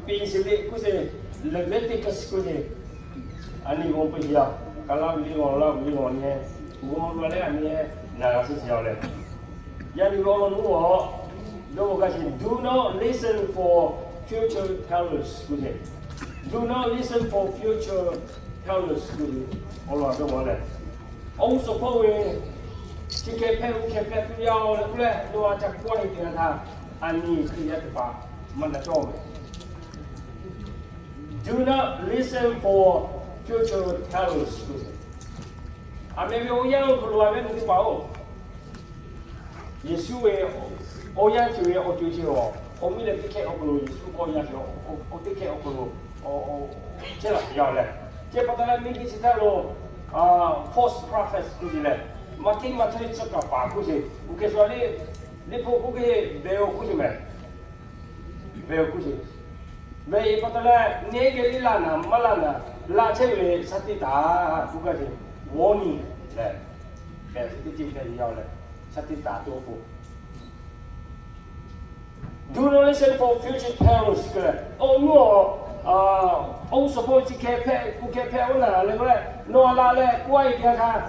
Leˍviˆ kuˇ sheˍ, Leviticus kuˇ sheˍ, a nyi g'aw pui yaˇ, Kaˍlaˇ ve liˇ g'aw, Laˇ ve liˇ g'aw nyi, g'aw la leh a nyi, ngaˬ g'a shiˍ shiˍ yaˇ leh, yaˇ nyi g'aw law nuˇ a, dawˇ g'a sheˍ, do not listen for future tellers kuˇ sheˍ, do not listen for future tellers kuˇ sheˍ, awˬ lawn dawˇ g'a leh, awˬ g'uˇ suhˍ hpawˇ ve chi hk'e hpehꞈ, oˇ hk'e hpehꞈ tuˬ yaˇ leh k'oˆ leh, nawˬ a ca k'oˆ a e teˇ yanˇ htaˇ, a nyi Hkriꞈ yaˇ teˇ hpaˍ maˇ na cawˇ ve. Do not listen for future tellers. A meh ve awˬ yanˇ awˬ hk'aw lo a ve teˇ hpaˍ-oˬ, Yeˍsuˆ ve awˬ yanˇ ceuˬ ve awˬ ceuˬ chi awˬ, awˬ miˇ leh teˇ hkehˇ awˬ hk'aw lo Yeˍsuˆ k'awꞈ yaˇ ve awˬ teˇ hkehˇ awˬ hk'aw lo, awˬ, chehˇ laˬ yaˇ leh, chi pa taw leh Leˍviˆ chi htaˇ lo, false prophets kuˇ sheˍ leh, maˇ hteˇ maˇ chawˇ ve tcuh kaˍ paˍ kuˇ sheˍ, oˇ hk'e shu a le, Liꞈ hpu k'oˆ hk'e, Baal kuˇ sheˍ mehˍ. Baal kuˇ sheˍ. Baal pa taw leh, neˇ geh liˇ laˇ naˍ maˇ laˇ naˍ, laˇ chehˇ ve shaˍ tiꞈ taˍ k'oˆ gaˇ sheˍ, warning leh, teˇ ceuˬ hpehꞈ ve yaˇ leh, shaˍ tiꞈ taˍ tuˬ awˬ pon, do not listen for future tellers leh, awˬ nuˇ awˬ, awˬ g'uˇ suhˍ hpawˇ chi hk'e hpehꞈ, oˇ hk'e hpehꞈ oˇ naˍ leh k'oˆ leh, nawˬ a laˬ leh k'oˆ a e teˇ yanˇ htaˇ,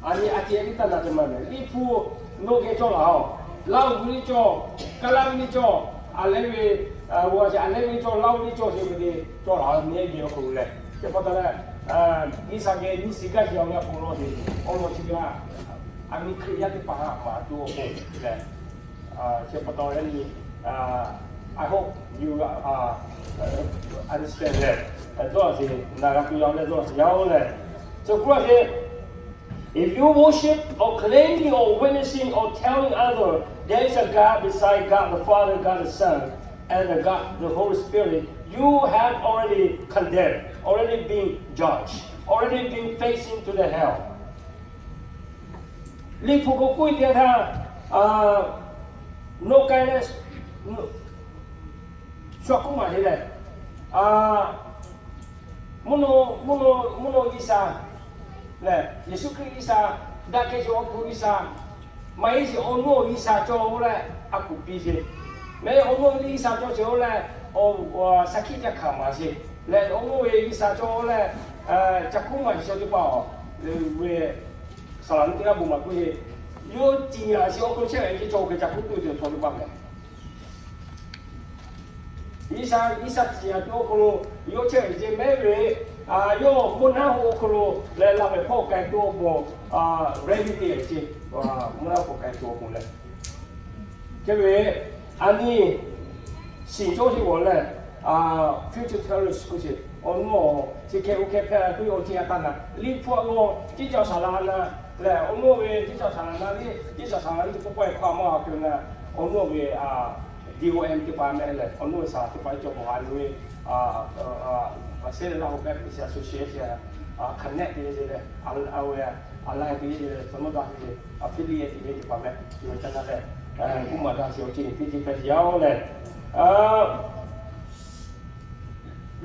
a nyi a ceh liˇ taˇ na te maˇ mehˍ. Liꞈ hpu nawˬ geh cawˇ laˬ-oˬ, Laˇ huˍ liˇ cawˇ, Kaˍlaˇ ve liˇ cawˇ, a lehˬ ve, a lehˬ ve cawˇ, Laˇ huˍ liˇ cawˇ sheˍ ve te cawˇ laˬ-oˬ, neˇ geh awˬ hk'aw lo leh. Chi pa taw leh, G'uiˬsha geh nyi shiˍ gaˇ sheˍ awˬ g'aˇ hk'aw lo te, awˬ lawn chi g'a, a nyi Hkriꞈ yaˇ teˇ hpaˍ htaꞈ maˍ tuˬ awˬ pon leh, chi pa taw leh nyi, I hope you understand leh, dawˇ laˬ sheˍ, naˬ g'a tuˬ yaˇ leh dawˇ laˬ sheˍ yaˇ-oˬ leh, chi k'oˆ laˇ sheˍ, if you worship or claiming or witnessing or telling other there is a God beside God the Father, God the Son, and the God the Holy Spirit, you have already condemned, already been judged, already been facing to the hell. Liꞈ hpu k'o k'oˆ e teˇ yanˇ htaˇ, nawˬ k'ai leh, shu a k'oˆ maˬ heˆ leh, mvuhˇ naw, mvuhˇ naw, mvuhˇ naw G'uiˬsha lehˬ, Yeˍsuˆ Hkriꞈ G'uiˬsha, daꞈ kehˬ ve awˬ hk'aw G'uiˬsha, maˇ heˆ sheˍ awˬ nuˇ awˬ G'uiˬsha cawˬ-oˬ leh, a kuˬ piˇ sheˍ. Mehˍ awˬ nuˇ awˬ G'uiˬsha cawˬ sheˍ-oˬ leh, shaˍ hkiˆ ca hkanˍ maˍ sheˍ. Lehˬ awˬ nuˇ ve G'uiˬsha cawˬ-oˬ leh, ca kuˉ maˬ sheˍ chaw teˇ hpaˍ-oˬ, ve saˍ laˍ teˇ g'aˇ bon maˍ k'oˆ ve, yawˇ ciˍ yaꞈ sheˍ awˬ hk'aw lo chehˇ ve ceh cawˬ hk'e ca kuˉ tuˬ ve chaw teˇ hpaˍ mehˍ. G'uiˬsha, G'uiˬsha ciˍ yaꞈ tuˬ awˬ hk'aw lo yawˇ chehˇ ve ceh mehˍ ve, yawˇ mvuhˇ naw hoꞈ awˬ hk'aw lo leh laˇ ve hpawˇ k'ai tuˬ awˬ pon, ready te ve ceh, mvuhˇ naw hoꞈ k'ai tuˬ awˬ pon leh, chehˇ ve, a nyi shiˍ cawˇ sheˍ g'awˬ leh, future terrorist k'oˆ sheˍ, awˬ nuˇ awˬ chi hk'e oˇ hk'e hpehꞈ la tuˬ awˬ ceh a taˇ na. Liꞈ hpu a g'aw ciˉ caˇ saˍ laˍ na leh, awˬ nuˇ ve ciˉ caˇ saˍ laˍ na le, ciˉ caˇ saˍ laˍ le teˇ pawˆ pawˆ e hk'aw a maˇ g'a hpehꞈ na, awˬ nuˇ ve D O M teˇ hpaˍ mehˍ leh, awˬ nuˇ ve saˍ laˍ teˇ hpaˍ cawˬ bawˬ ha lo ve, a, a, State Law Bank Business Association, connect te ve leh, a, a, alliance te ve leh, သမုဒ္ဒရာ te ve, affiliate te ve teˇ hpaˍ mehˍ, chi ve ca na leh, kuˇ maˬ daꞈ sheˍ awˬ ceh teˇ ceuˬ hpehꞈ sheˍ yaˇ-oˬ leh,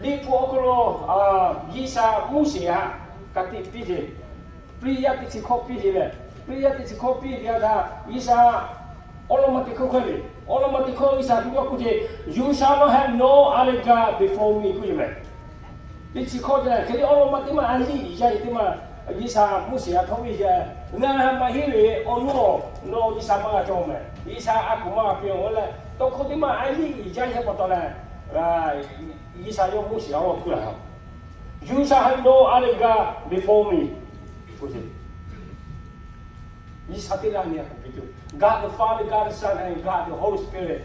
Liꞈ hpu awˬ hk'aw lo, G'uiˬsha Moˉseˍ htaꞈ ka tiꞈ piˇ sheˍ, piˇ yaˇ teˇ chi hkawˇ piˇ sheˍ leh, piˇ yaˇ teˇ chi hkawˇ piˇ ve htaꞈ G'uiˬsha awˬ lawn ma teˇ hkawˇ hkawˇ ve, awˬ lawn ma teˇ hkawˇ G'uiˬsha k'oˆ k'oˆ ce, You shall not have no other god before me k'oˆ ve mehˍ. Teˇ chi hkawˇ te hk'e le awˬ lawn ma teˇ maˇ a liˇ yaˇ e teˇ maˇ G'uiˬsha Moˉseˍ htaꞈ htawˇ ve yaˇ, ngaˬ maˇ heˆ ve awˬ nuˇ, nawˬ G'uiˬsha maˇ g'a cawˬ mehˍ. G'uiˬsha a kuˬ maˇ g'a piˇ-oˬ leh, tawˇ hkawˇ teˇ maˇ a liˇ yaˇ hk'e pa taw leh, G'uiˬsha yawˇ Moˉseˍ htaꞈ awˬ lawn hk'oˆ laˬ, You shall have no other god before me. G'uiˬsha teˇ g'aˇ nyi a kuˬ piˇ tuˬ, God the Father, God the Son, and God the Holy Spirit.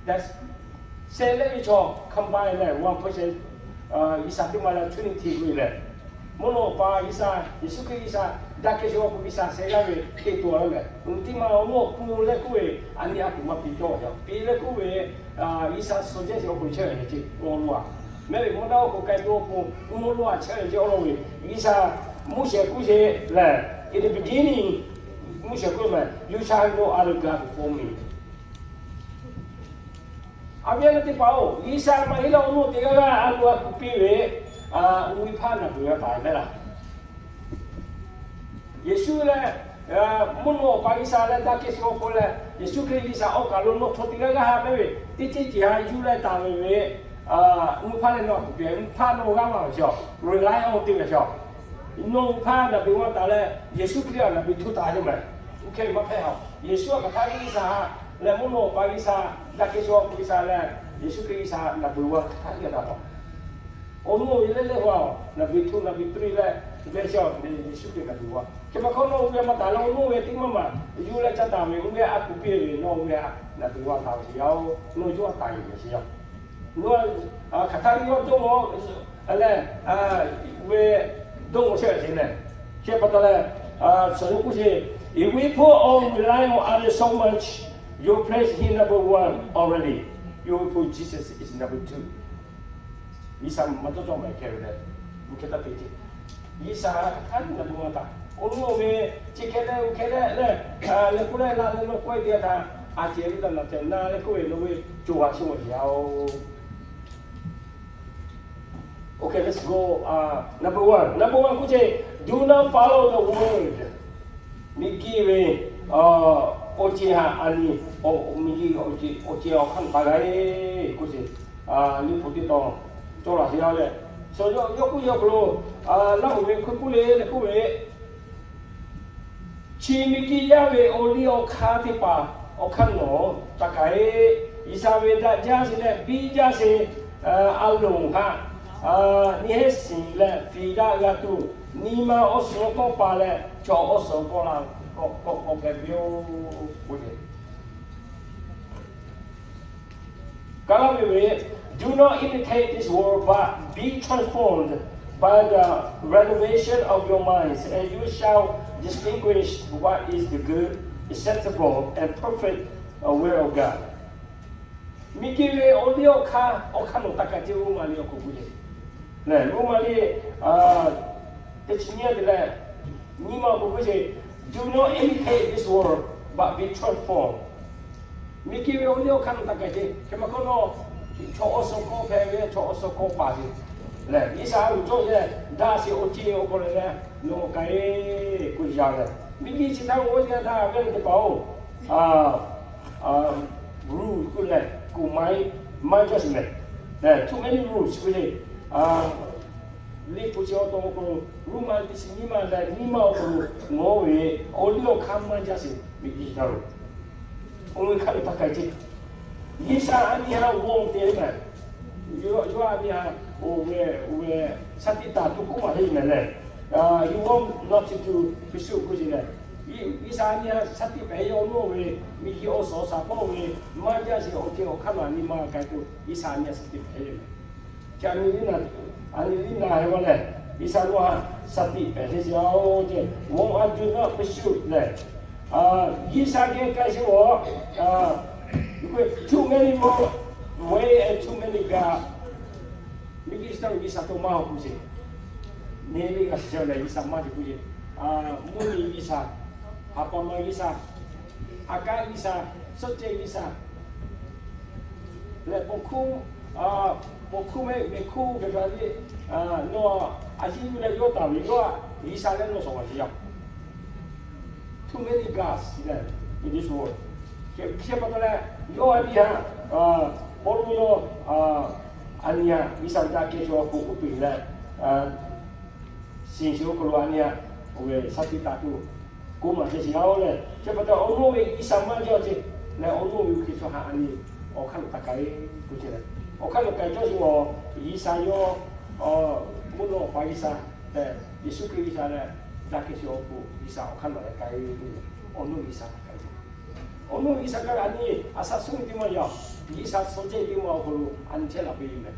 That's, sheh leh ve chaw combine leh one person, G'uiˬsha teˇ maˇ leh Trinity k'oˆ ve leh, mvuhˇ naw pa G'uiˬsha, Yeˍsuˆ Hkriꞈ G'uiˬsha, daꞈ kehˬ ve awˬ hk'aw G'uiˬsha sheh g'aˇ ve teˇ to a leh, teˇ maˇ awˬ nuˇ awˬ pon leh k'oˆ ve, a nyi a kuˬ maˇ piˇ cawˇ yaˇ, piˇ leh k'oˆ ve, G'uiˬsha suh jehˇ sheˍ awˬ hk'aw lo chehˇ ve ceh awˬ lawn a, mehˍ ve mvuhˇ naw awˬ hk'aw k'ai tuˬ awˬ pon mvuhˇ naw awˬ hk'aw chehˇ ve ceh awˬ lawn ve, G'uiˬsha Moˉseˍ k'oˆ sheˍ leh, in the beginning, Moˉseˍ k'oˆ mehˍ, You shall have no other god before me. A viˉ a nyi teˇ hpaˍ-oˬ, G'uiˬsha maˇ heˆ leh awˬ nuˇ teˇ g'aˇ g'aˇ a lo a kuˬ piˇ ve, a, uˇ ve hpaˇ naˬ peuˬ g'a taˍ mehˍ laˇ. Yeˍsuˆ leh, mvuhˇ naw awˬ pa G'uiˬsha leh daꞈ kehˬ sheˍ awˬ hk'aw leh, Yeˍsuˆ Hkriꞈ G'uiˬsha awˬ kaˬ lo nawˬ htaꞈ teˇ g'aˇ g'aˇ ha mehˍ ve, Teˇ ceuˬ ceuˬ ha yuˬ leh taˍ ve ve, mvuhˇ hpaˇ leh nawˬ a kuˬ pehˍ, mvuhˇ hpaˇ nawˬ g'aˇ ma ve shaw, rely on te ve shaw. Nawˬ mvuhˇ hpaˇ number one taˍ leh, Yeˍsuˆ Hkriꞈ a number two taˍ ve maˇ. Oˇ hk'e maˇ hpehꞈ a. Yeˍsuˆ a hk'aˬ htaˇ G'uiˬsha, leh mvuhˇ naw pa G'uiˬsha, daꞈ kehˬ sha awˬ pa G'uiˬsha leh, Yeˍsuˆ Hkriꞈ G'uiˬsha number one hk'aˬ htaˇ g'a taˍ a. Awˬ nuˇ awˬ ve leh leh a, number two, number three leh, leh shaw, Yeˍsuˆ Hkriꞈ number one. Hk'e maˇ hk'aˇ nawˬ oˇ ve maˇ taˍ leh awˬ nuˇ ve teˇ maˇ maˬ yuˬ leh ca taˍ ve, oˇ ve a kuˬ piˇ ve nawˬ oˇ ve number one taˍ ve yaˇ-oˬ, nawˬ yawˇ taˍ ve sheˍ yaˇ. Nawˬ hk'aˬ htaˇ ve yawˇ dawˇ leh, ve dawˇ leh sheˍ leh, chi pa taw leh, suhˍ yawˇ k'oˆ sheˍ, if we put our rely on others so much, you place him number one already. You will put Jesus is number two. G'uiˬsha maˇ tawˇ cawˇ maˍ hkeh ve leh, oˇ hk'e taˇ te ce. G'uiˬsha hk'aˬ htaˇ number one taˍ. Awˬ nuˇ ve chi hk'e leh oˇ hk'e leh leh, leh k'oˆ leh la leh nawˬ k'oˆ ve teˇ htaˇ, a cehˬ ve taˇ naˬ tehꞈ na leh k'oˆ ve nawˬ ve co ha chi maˇ yaˇ-oˬ. Okay, let's go. Number one, number one k'oˆ ce, do not follow the world. Miˬguiˬ ve awˬ ceuˬ htaꞈ a nyi, miˬguiˬ awˬ ceuˬ awˬ hk'aˇ taˍ g'a-e k'oˆ ce. Liꞈ hpu teˇ tawn cawˇ laˬ sheˍ yaˇ leh, suhˍ yawˇ k'oˆ yaˇ hk'aw lo, Laˇhuˍ ve hkui k'oˆ le leh k'oˆ ve, chi miˬguiˬ yaˇ ve awˬ liˇ awˬ hk'aˇ teˇ hpaˍ awˬ hk'aˇ nawˬ taˇ k'ai. G'uiˬsha ve daꞈ jaˇ sheˍ leh biˇ jaˇ sheˍ, a loˍ htaꞈ nyi heˆ shiˍ leh fiˍ daꞈ g'a tuˬ, nyi ma awˬ suhˍ kawˆ paˍ leh chaw awˬ suhˍ kawˆ la kawˆ kawˆ kawˆ hpehꞈ ve yoˬ k'oˆ ve. Kaˇ laˇ ve ve, do not imitate this world, but be transformed by the renovation of your minds, and you shall distinguish what is the good, acceptable, and perfect will of God. Miˬguiˬ ve awˬ liˇ awˬ hk'aˇ, awˬ hk'aˇ nawˬ taˇ k'ai ce, Roˉmaꞈ liꞈ awˬ hk'aw k'oˆ ce. Leh Roˉmaꞈ liꞈ teˇ chi nyiˇ te leh nyiˇ ma awˬ hk'aw k'oˆ ce, do not imitate this world, but be transformed. Miˬguiˬ ve awˬ liˇ awˬ hk'aˇ nawˬ taˇ k'ai ce. Hk'e maˇ k'oˆ nawˬ, chaw awˬ suhˍ kawˆ hpehꞈ ve, chaw awˬ suhˍ kawˆ paˍ ce. Leh G'uiˬsha uˬ cawˇ leh daꞈ sheˍ awˬ ceuˬ awˬ hk'aw leh leh nawˬ k'ai k'oˆ yaˇ leh, miˬguiˬ chi htaꞈ g'aw te htaˇ ve teˇ hpaˍ-oˬ, rules k'oˆ leh kuˬ maˇ maˇ jaˇ sheˍ mehˍ. Too many rules k'oˆ ce. Liꞈ hpu chi awˬ to awˬ hk'aw lo, Roˉmaꞈ teˇ chi nyiˇ ma leh nyiˇ ma awˬ hk'aw lo, ngaˬ hui ve awˬ liˇ awˬ hk'aˇ maˇ jaˇ sheˍ miˬguiˬ chi htaꞈ lo. Oˇ ve hk'aˇ lo taˇ k'ai ce. G'uiˬsha a nyi htaꞈ g'aw te mehˍ. Yawˇ a nyi htaꞈ oˇ ve, oˇ ve shaˉ tiˆ taˍ tuˬ k'oˆ maˇ heˆ mehˍ leh, he wants not to pursue k'oˆ ce leh, G'uiˬsha a nyi htaꞈ shaˉ tiˆ pehˍ ve awˬ nuˇ ve, miˬguiˬ awˬ suhˍ awˬ shaˍ hpawˇ ve maˇ jaˇ sheˍ awˬ ceuˬ awˬ hk'aˇ nawˬ a nyi ma k'ai tuˬ G'uiˬsha a nyi htaꞈ shaˉ tiˆ pehˍ ve mehˍ. Chi a nyi liˇ na, a nyi liˇ na hk'e maˇ leh, G'uiˬsha nawˬ htaꞈ shaˉ tiˆ pehˍ sheˍ ce-oˬ ce. Won't I do not pursue leh, G'uiˬsha geh k'ai sheˍ-oˬ. Too many way and too many God. Miˬguiˬ chi htaꞈ G'uiˬsha to maˇ k'oˆ ce. Neˇ ve g'a shiˍ leh G'uiˬsha maˇ te k'oˆ ce. Mvuhˇmiˬ G'uiˬsha, haˍ paˍ ma G'uiˬsha, a kaˉ G'uiˬsha, suhˆ cehˇ G'uiˬsha leh, bon hkuˇ, bon hkuˇ mehˍ, mehˍ hkuˇ gaˬ gaˬ le, nawˬ a yiˇ yuˬ leh yawˇ taˍ ve yawˇ a, G'uiˬsha leh nawˬ shawˍ g'a sheˍ yaˇ. Too many gods leh, in this world. Hk'e pa taw leh, yawˇ a nyi htaꞈ, Pawˇluꞈ yawˇ a nyi htaꞈ G'uiˬsha ve daꞈ kehˬ chaw awˬ hk'oˆ k'oˆ piˇ leh, shiˍ shiˍ awˬ hk'aw lo a nyi htaꞈ oˇ ve shaˉ tiˆ taˍ tuˬ k'oˆ maˇ te sheˍ yaˇ-oˬ leh, chi pa taw awˬ nuˇ ve G'uiˬsha maˇ jaˇ ce leh, awˬ nuˇ ve Hkriꞈ yaˇ htaꞈ a nyi awˬ hk'aˇ lo taˇ k'ai k'oˆ ce leh, awˬ hk'aˇ lo k'ai cawˇ sheˍ-oˬ. G'uiˬsha yawˇ mvuhˇ naw pa G'uiˬsha leh, Yeˍsuˆ Hkriꞈ G'uiˬsha leh, daꞈ kehˬ chaw awˬ hk'oˆ G'uiˬsha awˬ hk'aˇ lo k'ai ve, awˬ nuˇ G'uiˬsha htaꞈ k'ai ve. Awˬ nuˇ G'uiˬsha k'ai ve a nyi a shaˍ suhˉ ve teˇ maˇ yaˇ, G'uiˬsha suh cehˇ teˇ maˇ awˬ hk'aw lo a nyi chehˇ laˬ piˇ ve mehˍ.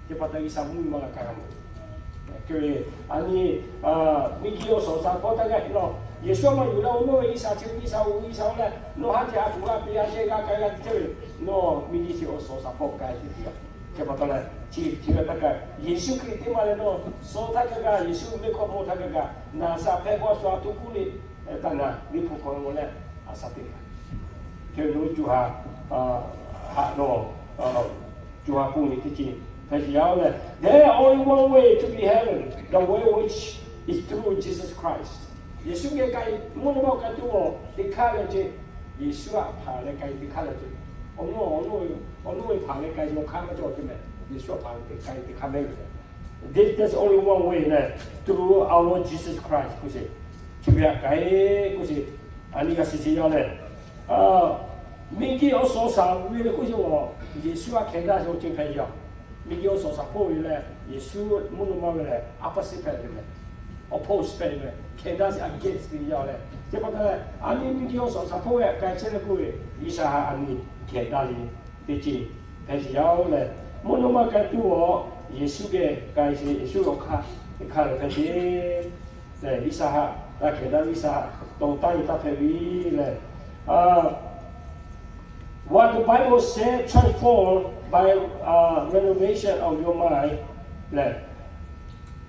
Chi pa taw G'uiˬsha mvuhˇmiˬ maˇ g'a k'ai g'a mawˬ. Hk'e ve, a nyi miˬguiˬ awˬ suhˍ awˬ shaˍ hpawˇ taˇ g'aˇ hk'e nawˬ, Yeˍsuˆ maˇ yuˬ leh awˬ nuˇ ve G'uiˬsha chi G'uiˬsha-oˬ, G'uiˬsha-oˬ leh nawˬ haˉ te a tuˬ g'a piˇ a cehˇ g'a k'ai g'a te chehˇ ve, nawˬ miˬguiˬ chi awˬ suhˍ awˬ shaˍ hpawˇ k'ai tuˬ piˇ a. Chi pa taw leh, chi chi g'a taˇ k'ai, Yeˍsuˆ Hkriꞈ teˇ maˇ leh nawˬ suh htaˇ kaꞈ g'a, Yeˍsuˆ ve hkawˇ hpawˇ htaˇ kaꞈ g'a, naˍ saˍ hpehˇ k'o a shu a to kuˉ le, taˇ na ve hpu hk'aw lo leh, a shaˍ teˇ g'aˇ hk'e lo co ha, haꞈ nawˬ, co ha pon ve teˇ ceuˬ hpehꞈ sheˍ yaˇ-oˬ leh, there only one way to be heaven, the way which is through Jesus Christ. Yeˍsuˆ geh k'ai mvuhˇ naw ma k'ai tuˬ awˬ teˇ hk'aˇ leh ce, Yeˍsuˆ htaꞈ hpanˍ leh k'ai teˇ hk'aˇ leh ce, awˬ nuˇ awˬ nuˇ Awˬ nuˇ ve hpanˍ ve k'ai ve awˬ hk'aˇ maˇ cawˬ ve meh. Yeˍsuˆ hpanˍ ve k'ai ve teˇ hk'aˇ mehˉ ve. There's only one way leh, through our Lord Jesus Christ k'oˆ sheˍ. Chi ve htaꞈ k'ai k'oˆ sheˍ. A nyi g'a shiˍ shiˍ yaˇ leh, miˬguiˬ awˬ suhˍ awˬ shaˍ ve le k'oˆ sheˍ a, Yeˍsuˆ a hkehˍ daꞈ sheˍ awˬ ceuˬ hpehꞈ yaˇ. Miˬguiˬ awˬ suhˍ awˬ shaˍ hpawˇ ve leh Yeˍsuˆ mvuhˇ naw ma ve lehˬ, a pa shiˍ hpehꞈ ve meh. Awˬ hpawˇ shiˍ hpehꞈ ve meh. Hkehˍ daꞈ sheˍ against ve yaˇ leh, chi pa taw leh a nyi miˬguiˬ awˬ suhˍ awˬ shaˍ hpawˇ ve k'ai chehˇ leh k'oˆ ve, G'uiˬsha htaꞈ a nyi hkehˍ daꞈ sheˍ teˇ ceuˬ hpehꞈ sheˍ yaˇ oˬ leh, mvuhˇ naw ma k'ai tuˬ awˬ Yeˍsuˆ geh k'ai sheˍ. Yeˍsuˆ awˬ hk'aˇ teˇ hk'aˇ lehˬ hpehꞈ sheˍ. Lehˬ G'uiˬsha htaꞈ g'a hkehˍ daꞈ, G'uiˬsha tawˍ taˇ ve taˇ hpehꞈ ve lehˬ, what the Bible says, transformed by renovation of your mind lehˬ,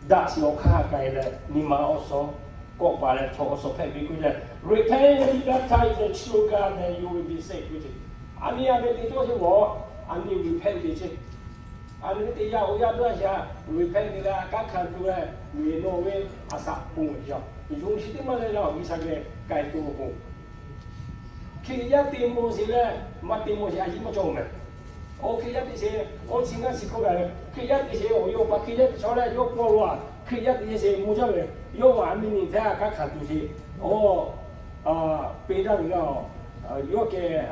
daꞈ shiˍ awˬ hk'aˇ k'ai leh nyi ma awˬ suhˍ kawˆ paˍ leh chaw awˬ suhˍ hpehꞈ ve k'oˆ leh, repent and be baptized in the name of the Lord God, then you will be saved k'oˆ ve. A nyi a ve teˇ cawˇ sheˍ g'awˬ, a nyi repent ve sheˍ. A nyi teˇ yanˇ oˇ yanˇ dawˇ a shaꞈ repent ve leh a kanˉ hkanˍ tuˬ leh, ve nawˬ ve a shaꞈ ponˬ ve yaˇ, yonˍ shiˍ teˇ maˇ leh la G'uiˬsha geh k'ai tuˬ awˬ pon Hkriꞈ yaˇ te mawˬ sheˍ leh maˇ te mawˬ sheˍ a yiˇ maˇ cawˬ meh. Awˬ Hkriꞈ yaˇ te sheˍ, awˬ chi ngaˇ shiˍ hkawˇ gaˬ ve Hkriꞈ yaˇ te sheˍ awˬ yaˇ paˍ Hkriꞈ yaˇ te chaw leh yawˇ paw lo a, Hkriꞈ yaˇ te sheˍ mawˬ jaˇ ve, yawˇ a miˇ nyi htaˇ a kanˉ hkanˍ tuˬ sheˍ. Awˬ, peˇ daˇ ve g'aˇ, yawˇ keh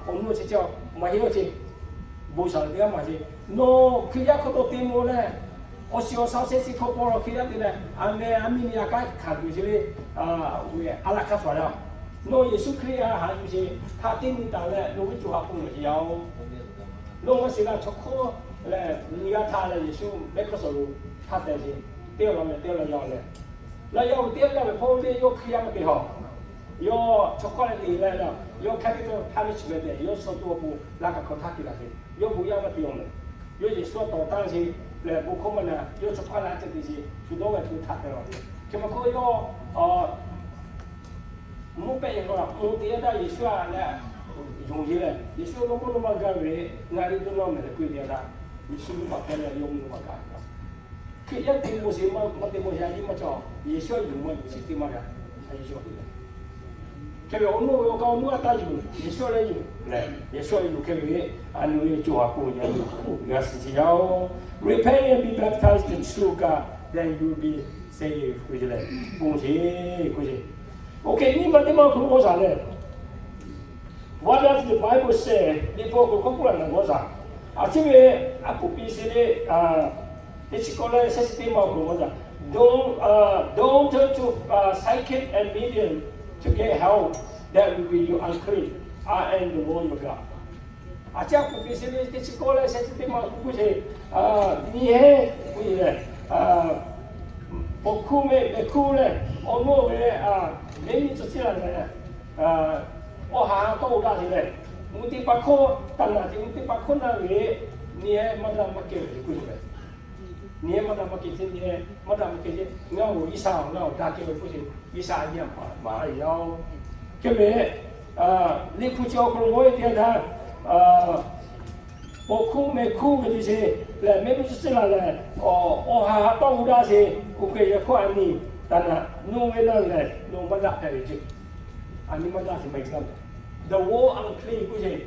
awˬ nuˇ chi cawˬ maˇ heˆ awˬ ceuˬ, bon shaˍ teˇ g'aˇ maˇ sheˍ. Nawˬ Hkriꞈ yaˇ hk'aw taw te mawˬ leh, awˬ shiˍ awˬ shaˍ awˬ shehˍ shiˍ hkawˇ paw lo Hkriꞈ yaˇ te leh, a meh a miˇ nyi a kanˉ hkanˍ tuˬ sheˍ le, a laꞈ hk'aˇ shuˍ a le. Nawˬ Yeˍsuˆ Hkriꞈ a haꞈ yuˬ sheˍ, htaꞈ teˇ nyi taˍ leh nawˬ ve co ha k'oˆ ve sheˍ yaˇ oˬ. Nawˬ maˇ shiˍ g'a chaw hkawˇ leh nyi g'a htaˇ leh Yeˍsuˆ mehˆ hk'aˇ suhˍ lo htaˇ te sheˍ, teˇ g'aˇ la meh teˇ g'aˇ la yaˇ leh, la yaˇ oˬ teˇ g'aˇ la meh hpawˇ ve yawˇ Hkriꞈ yaˇ maˇ te haw. Yawˇ chaw hkawˇ leh te leh, yawˇ capital punishment tehꞈ yawˇ suh tuˬ awˬ pon laꞈ ka hk'aw htaˇ te la sheˍ. Yawˇ bon yaˇ maˇ te awˬ meh. Yawˇ Yeˍsuˆ tawˍ taˇ sheˍ leh bon hkawˇ maˇ na, yawˇ chaw hkawˇ leh a ceh te sheˍ, shu dawˇ g'a tuˬ htaˇ te la ve. Hk'e maˇ hk'oˆ yawˇ mvuhˇ pehˆ yehˬ k'a mvuhˇ te yaˇ htaˇ Yeˍsuˆ a leh yonˍ yeˬ leh, Yeˍsuˆ mvuhˇ naw ma gaˇ ve, ngaˬ liꞈ tuˬ nawˬ meh leh k'oˆ ve teˇ yanˇ htaˇ, Yeˍsuˆ mvuhˇ baˆ hpehꞈ leh yawˇ mvuhˇ naw ma gaˇ ve. Hkriꞈ yaˇ te mawˬ sheˍ maˇ te mawˬ sheˍ a yiˇ maˇ cawˬ. Yeˍsuˆ a yuˬ maˇ yuˬ chi teˇ maˇ g'a a yiˇ cawˬ. Hk'e ve awˬ nuˇ ve awˬ kaꞈ awˬ nuˇ a taˇ yuˬ, Yeˍsuˆ a leh yuˬ leh, Yeˍsuˆ a yuˬ hk'e ve, a nyi ve co ha k'oˆ ve yaˇ yuˬ g'a shiˍ shiˍ yaˇ oˬ. Repent and be baptized in the name of the Lord God, then you will be saved k'oˆ ve leh, bon sheˍ k'oˆ ve. Oˇ hk'e nyi ma teˇ ma awˬ hk'aw lo g'awˇ shaˍ leh, what does the Bible say? Liꞈ hpu awˬ hk'aw lo hk'aw k'oˆ laˇ ngaˬ g'awˇ shaˍ. A ciˉ ve a poˍ piˇ sheˍ le, teˇ chi kawˆ leh shehˆ chi teˇ ma awˬ hk'aw lo g'awˇ shaˍ. Don't, uh, don't turn to, uh, psychic and medium to get help. That will be your unclean. I am the Lord your God. A ciˉ a poˍ piˇ sheˍ le teˇ chi kawˆ leh shehˆ chi teˇ ma awˬ hk'aw lo k'oˆ sheˍ, nyi heˆ k'oˆ ve leh, paw hkuˇ meh meh hkuˇ leh awˬ nuˇ ve mehˆ miˇ tcuh ciˉ la leh, awˬ ha tawˇ oˇ daꞈ sheˍ leh, mvuhˇ teˇ pa hkawˇ taˍ naˍ te mvuhˇ teˇ pa hkawˇ na ve, nyi heˆ maˇ daꞈ maˇ kehˬ ve k'oˆ sheˍ leh, nyi heˆ maˇ daꞈ maˇ kehˬ sheˍ, nyi heˆ maˇ daꞈ maˇ kehˬ sheˍ. Ngaˬ awˬ G'uiˬsha ngaˬ awˬ daꞈ kehˬ ve k'oˆ sheˍ, G'uiˬsha a nyi a maˍ maˍ a yoˬ. Hk'e ve, Liꞈ hpu chi awˬ hk'aw lo g'awˇ ve teˇ yanˇ htaˇ, paw hkuˇ meh hkuˇ ve te sheˍ leh mehˆ miˇ tcuh ciˉ la leh, awˬ ha tawˇ oˇ daꞈ sheˍ k'oˆ ve yaꞈ hk'aˇ a nyi taˍ naˍ nuˇ ve naˇ lehˬ nawˬ maˇ daꞈ hpehꞈ ve ceˇ. A nyi maˇ daꞈ sheˍ maˇ heˆ. The word unclean k'oˆ sheˍ,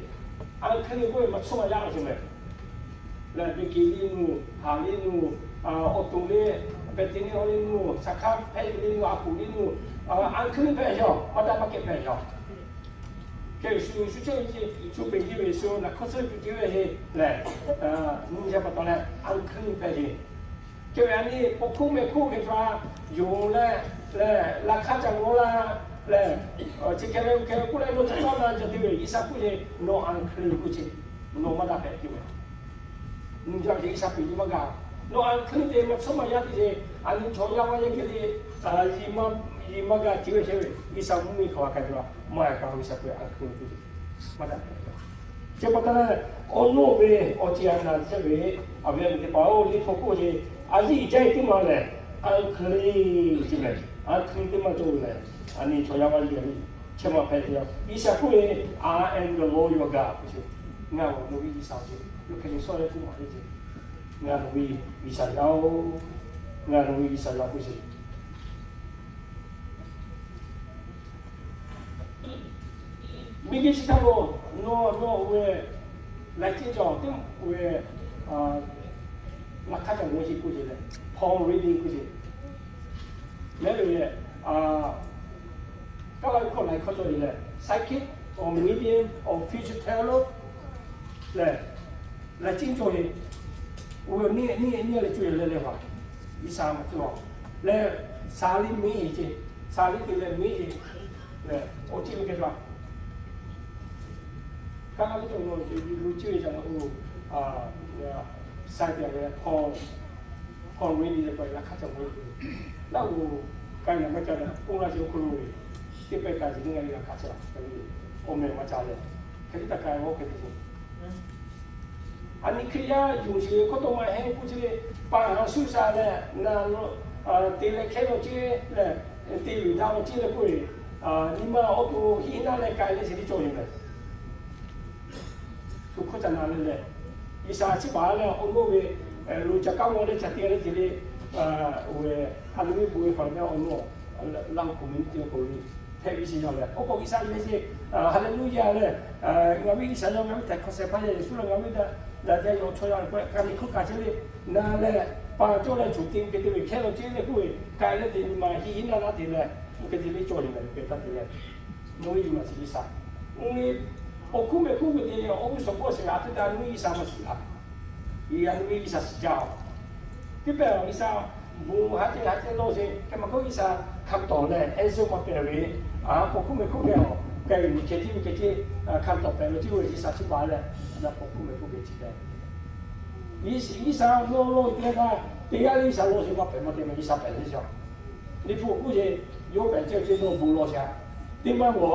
unclean k'oˆ ve maˇ tsuhˇ maˇ yaˇ ve ceˇ meh. Leh beˬ keꞈ liˇ nuˬ, haˍ liˇ nuˬ, awˬ toˍ liˇ, pehˬ te liˇ awˬ liˇ nuˬ, shaˍ hkaˇ hpehꞈ liˇ nuˬ, a poˍ liˇ nuˬ, unclean hpehꞈ yaˇ, maˇ daꞈ maˇ kehˬ hpehꞈ yaˇ. Hk'e ve shu shu ceuˬ shu peˬ yeˇ ve shu naˬ hk'oˆ suhˉ tuˬ te ve heˆ lehˬ, nyi yaˇ pa taw leh unclean hpehꞈ ve. Hk'e ve a nyi paw hkuˇ meh hkuˇ hk'e htaꞈ yonˍ leh, leh laꞈ hk'aˇ ca g'awˇ laˇ leh, chi hk'e ve hk'e k'oˆ leh nawˬ ca taˇ na ca te ve G'uiˬsha k'oˆ ve, nawˬ unclean k'oˆ ce, nawˬ maˇ daꞈ hpehꞈ ce ve. Nyi jaˇ ve G'uiˬsha peˬ nyi maˇ g'a. Nawˬ unclean te maˇ tsuhˇ maˇ yaˇ te ce. A nyi chaw yaˇ maˇ yaˇ hk'e le, yiˬ maˇ g'a ce ve hk'e ve G'uiˬsha mvuhˇmiˬ hk'aw a hk'a te la maˇ g'a kaꞈ G'uiˬsha k'oˆ ve unclean k'oˆ ce, maˇ daꞈ hpehꞈ ce. Chi pa taw leh, awˬ nuˇ ve awˬ ceˬ a naˍ chehˇ ve, a ve a miˬ teˇ hpaˍ oˇ liˇ hpu k'oˆ ce, a yiˇ jaˇ e teˇ maˬ lehˬ, unclean ce lehˬ, unclean teˇ maˬ cawˬ ve lehˬ, a nyi chaw yaˇ maˇ yaˇ hk'e le, chi maˇ hpehꞈ ce. G'uiˬsha k'oˆ ve, I am the Lord your God k'oˆ ce, ngaˬ nawˬ ve G'uiˬsha ce. Yawˇ hk'e le sawˉ leh k'oˆ maˍ le ce, ngaˬ nawˬ ve G'uiˬsha yaˇ oˬ, ngaˬ nawˬ ve G'uiˬsha yaˇ k'oˆ ce. Miˬguiˬ chi htaˇ lo nawˬ nawˬ ve Laꞈ ceˇ cawˬ teˇ moˍ ve, laꞈ hk'aˇ ca mawˬ chi k'oˆ ce leh, palm reading k'oˆ ce. Leh ve, kaˇ laˇ ve hkawˇ na hkawˇ cawˬ ve leh, psychic or medium or future teller leh, laꞈ ceˇ cawˬ ve, oˇ ve neˇ neˇ leh cawˬ ve leh leh hpaˍ, G'uiˬsha maˇ cawˬ leh, Saˍ liˇ meˇ e ce, Saˍ liˇ te leh meˇ e leh, awˬ ceˇ ve kehˬ hpaˍ Kaˇ laˇ ve cawˬ ve, lo ceˇ ve ca la oˬ, sai te ve palm reading leh pa laꞈ hk'aˇ ca mawˬ ve, laˇ oˬ, k'ai naˬ maˇ ca naˬ, oˇ laˇ ce awˬ hk'aw lo ve, teˇ pehˇ k'ai ce teˇ g'aˇ ve laꞈ hk'aˇ ca ve, awˬ meh maˇ ca leh, hk'e te taˇ k'ai ve hk'e te ce. A nyi Hkriꞈ yaˇ yonˍ sheˍ ve hkawˇ tawˇ maˇ heˆ k'oˆ ce le, paˍ haˍ suˇ sha leh naˬ lo te leh hkehˇ law ceˇ leh, te ve daꞈ law ceˇ leh k'oˆ ve, nyi ma awˬ to hiˆ naˇ leh k'ai leh sheˍ teˇ cawˬ ve meh. Shu hkawˇ ca na leh leh, G'uiˬsha chi paˍ leh awˬ nawˇ ve, lo ca kaˉ mawˬ leh ca te leh ce le, oˇ ve, a nyi ve bon ve hpaˍ leh awˬ nawˇ, laˇ oˬ hk'oꞈ meh teˇ k'oˆ le, hpehꞈ ve sheˍ yaˇ leh, oˇ k'o G'uiˬsha ve ce, Haˍleˍluˇyaˇ leh, ngaˬ ve G'uiˬsha yaˇ, ngaˬ ve htaiˍ hk'awꞈ shehˍ hpaˇ yaˇ Yeˍsuˆ leh ngaˬ ve daꞈ daꞈ jaˇ ve awˬ chawˇ yaˇ leh k'o, ka nyi hkawˇ kaꞈ ce le, na leh paˍ cawˇ leh choˬ te ve hkehˇ law ceˇ leh k'oˆ ve, k'ai leh te nyi ma hiˆ hiˆ naˇ naˇ te leh, oˇ hk'e te le cawˬ ve meh, hk'e taˇ te leh, nawˬ ve yuˬ laˬ sheˍ G'uiˬsha. Oˇ ve awˬ hkuˇ mehˍ hkuˇ ve te, oˇ ve suhˍ pawˆ sheˍ g'aꞈ te taˇ, nawˬ ve G'uiˬsha maˇ shiˍ laˇ. Yaꞈ nyi ve G'uiˬsha shiˍ jaˇ oˬ. Teˇ pehˍ G'uiˬsha bon haˉ te haˉ te lawˇ sheˍ, hk'e maˇ k'oˆ G'uiˬsha hk'a tawˍ leh, answer maˇ pehˍ ve, a k'awꞈ hkuˇ mehˍ hkuˇ geh awˬ pehˍ ve nyi hkeh tiˉ ve hkeh tiˉ hk'a tawˍ pehˍ ve tiˉ ve G'uiˬsha chi paˍ leh, a k'awꞈ hkuˇ mehˍ hkuˇ geh chi pehˍ G'uiˬsha nawˬ lawˇ ve teˇ g'aˇ, teˇ g'aˇ leh G'uiˬsha lawˇ sheˍ maˇ pehˍ maˇ te meh, G'uiˬsha pehˍ sheˍ. Liꞈ hpu k'oˆ ce, yawˇ pehˍ ce ce nawˬ bon lawˇ sheˍ. Teˇ maˇ g'awˬ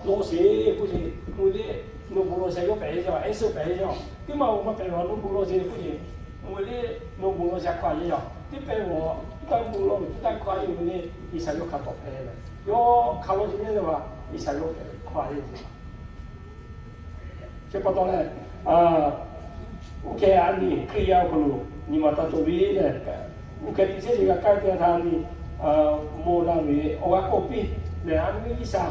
lawˇ sheˍ k'oˆ ce, mvuhˇ le, nawˬ bon lawˇ sheˍ, yawˇ pehˍ sheˍ, answer pehˍ sheˍ. Teˇ maˇ g'awˬ maˇ pehˍ g'awˬ nawˬ bon lawˇ sheˍ k'oˆ ce, mvuhˇ le, nawˬ bon lawˇ sheˍ hkawˇ a yeˇ yaˇ. Teˇ pehˍ g'awˬ tuˉ taˇ bon lawˇ ve tuˉ taˇ hkawˇ a yeˇ mvuhˇ le, G'uiˬsha yawˇ hk'a tawˍ pehˍ leh, yawˇ hk'a lawˇ sheˍ ve le va, G'uiˬsha yawˇ pehˍ hkawˇ a yeˇ ce. Chi pa taw leh, oˇ hk'e a nyi Hkriꞈ yaˇ awˬ hk'aw lo nyi ma taˇ cawˬ ve leh, oˇ hk'e te chehˇ ve g'a kaˇ te htaˇ nyi, mawˬ daꞈ ve awˬ g'aˇ k'awꞈ piˇ leh, a nyi ve G'uiˬsha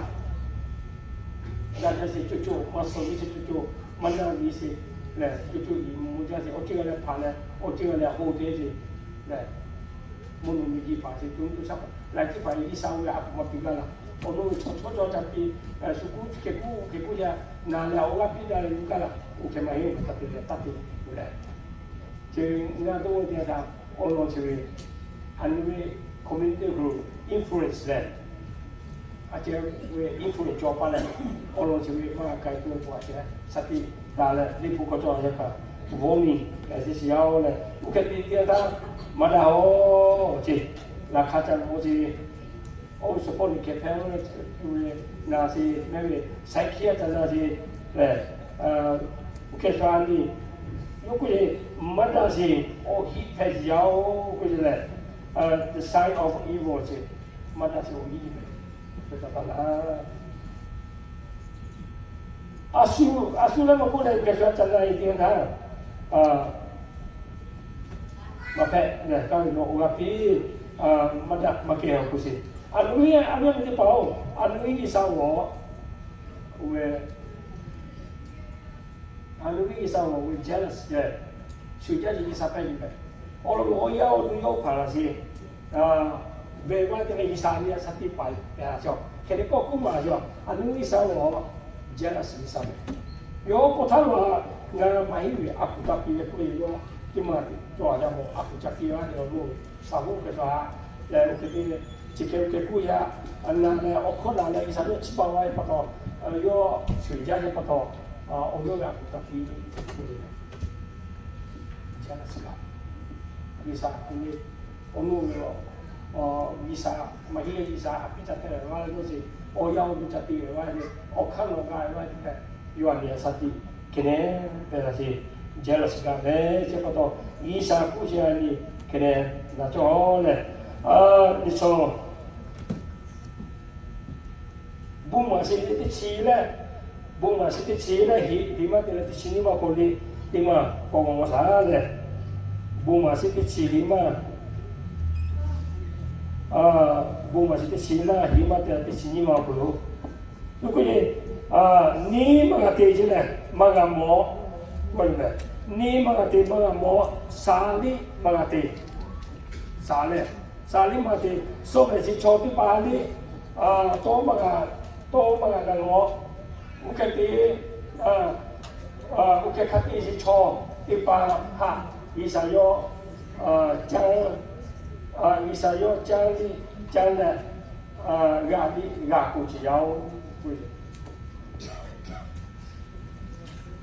daꞈ jaˇ sheˍ, co co maˇ suh ve sheˍ, co co maˇ naˇ ve sheˍ leh, co co yiˍ mvuh jaˇ sheˍ, awˬ ceuˬ g'a leh hpaˍ leh, awˬ ceuˬ g'a leh hoꞈ te sheˍ leh, mvuhˇ naw miˬ ji paˍ sheˍ, co co shaˉ paˍ laiˬ teˇ hpaˍ G'uiˬsha ve a htoꞈ ma piˇ gaˇ laˇ. Awˬ lawn ve chaw chaw cawˬ ca piˇ, shu kuˉ chi hk'e kuˉ hk'e kuˉ yaˇ naˬ leh awˬ g'aˇ piˇ daꞈ leh yuˬ gaˇ laˇ. Oˇ hk'e maˇ heˆ, hk'e taˇ te leh taˇ te leh, chi ngaˬ to ve te htaꞈ awˬ lawn chi ve, a nyi ve community hk'aw lo influence leh, a ceh ve influence cawˬ pa leh, awˬ lawn chi ve maˇ k'ai tuˬ k'o a ceh shaˍ tiꞈ taˍ leh, liꞈ hpu k'awꞈ cawˬ a ceh kaꞈ, warning leh te shiˍ yaˇ oˬ leh, oˇ hk'e te te htaˇ maˇ daꞈ oˬ ce, laꞈ hk'aˇ ca mawˬ ce, awˬ suhˍ pawˆ nyi hkeh hpehˇ oˬ leh, oˇ ve na ce, mehˆ ve saiˉ hkiˇ a ca na ce leh, oˇ hk'e sha nyi, yawˇ k'oˆ ce, maˇ daꞈ sheˍ, awˬ hiˆ hpehꞈ shiˍ yaˇ oˬ k'oˆ ce leh, the sign of evil ce, maˇ daꞈ sheˍ awˬ hiˆ hpehꞈ, hpehꞈ taˍ taˍ laˇ. A shu, a shu leh maˇ k'oˆ leh, hk'e sha ca na e te htaˇ, maˇ hpehꞈ leh, kaˇ ve nawˬ awˬ g'aˇ piˇ, maˇ daꞈ maˇ kehˬ awˬ hk'oˆ sheˍ. A nyi ve, a nyi ve teˇ hpaˍ oˬ, a nyi ve G'uiˬsha g'awˬ, oˇ ve, a nyi ve G'uiˬsha g'awˬ ve jealous leh, shu jaˇ ce G'uiˬsha pehˇ ve meh. Awˬ lawn ve awˬ yaˇ awˬ nu yawˇ hpaˍ laˬ sheˍ. Ve maˇ te leh G'uiˬsha nyi a shaˍ tiꞈ paˍ pehˍ la sheˍ. Hk'e te kawˆ k'oˆ maˍ sheˍ. A nyi ve G'uiˬsha g'awˬ jealous G'uiˬsha meh. Yawˇ k'awꞈ htaˇ lo a, ngaˬ maˇ heˆ ve a kuˬ ca piˇ leh k'oˆ ve yawˇ teˇ maˇ cawˬ a yaˇ mawˬ a kuˬ ca piˇ laˇ ve awˬ lawn ve shaˍ hoˉ hk'e sha leh, oˇ hk'e te chi hk'e hk'e k'oˆ yaˇ, a na leh awˬ hkawˇ na leh G'uiˬsha yawˇ chi pa g'a ve pa taw, yawˇ shuˍ jaˇ ve pa taw, awˬ yawˇ ve a kuˬ ca piˇ ve k'oˆ ve, G'uiˬsha, G'uiˬsha, awˬ nu ve, G'uiˬsha, maˇ heˆ G'uiˬsha a piˇ ca te ve g'a ve yoˬ ce, awˬ yaˇ awˬ nu ca te ve g'a ve, awˬ hk'aˇ nawˬ g'a ve g'a ve, yawˇ a nyi a shaˍ tiꞈ hk'e neh pehˍ la sheˍ, jealous g'a ve chi pa taw, G'uiˬsha k'oˆ ce a nyi hk'e neh na cawˬ leh, nyi chaw Bon maˍ sheˍ leh teˇ chi leh, bon maˍ sheˍ teˇ chi leh heˍ, heˍ maˇ te leh teˇ chi nyiˇ maˇ k'oˆ le, teˇ maˇ k'awꞈ g'awˬ shaˍ leh, bon maˍ sheˍ teˇ chi heˍ maˇ, bon maˍ sheˍ teˇ chi maˇ heˍ maˇ te leh teˇ chi nyiˇ maˇ k'oˆ lo. K'oˆ k'o le, nyiˇ maˇ g'a te ce leh maˇ g'a mawˬ. Neˇ maˇ g'a te, maˇ g'a mawˬ, shaˍ liˇ maˇ g'a te. Shaˍ leh, shaˍ liˇ maˇ g'a te, suh ve chi chaw teˇ hpaˍ liˇ, tawˇ maˇ g'a, tawˇ maˇ g'a g'a lawˬ. Oˇ hk'e te, oˇ hk'e hk'a te chi chaw teˇ hpaˍ htaꞈ G'uiˬsha yawˇ caˇ, G'uiˬsha yawˇ caˇ liˇ caˇ leh, g'a liˇ g'a k'oˍ ce yaˇ oˬ.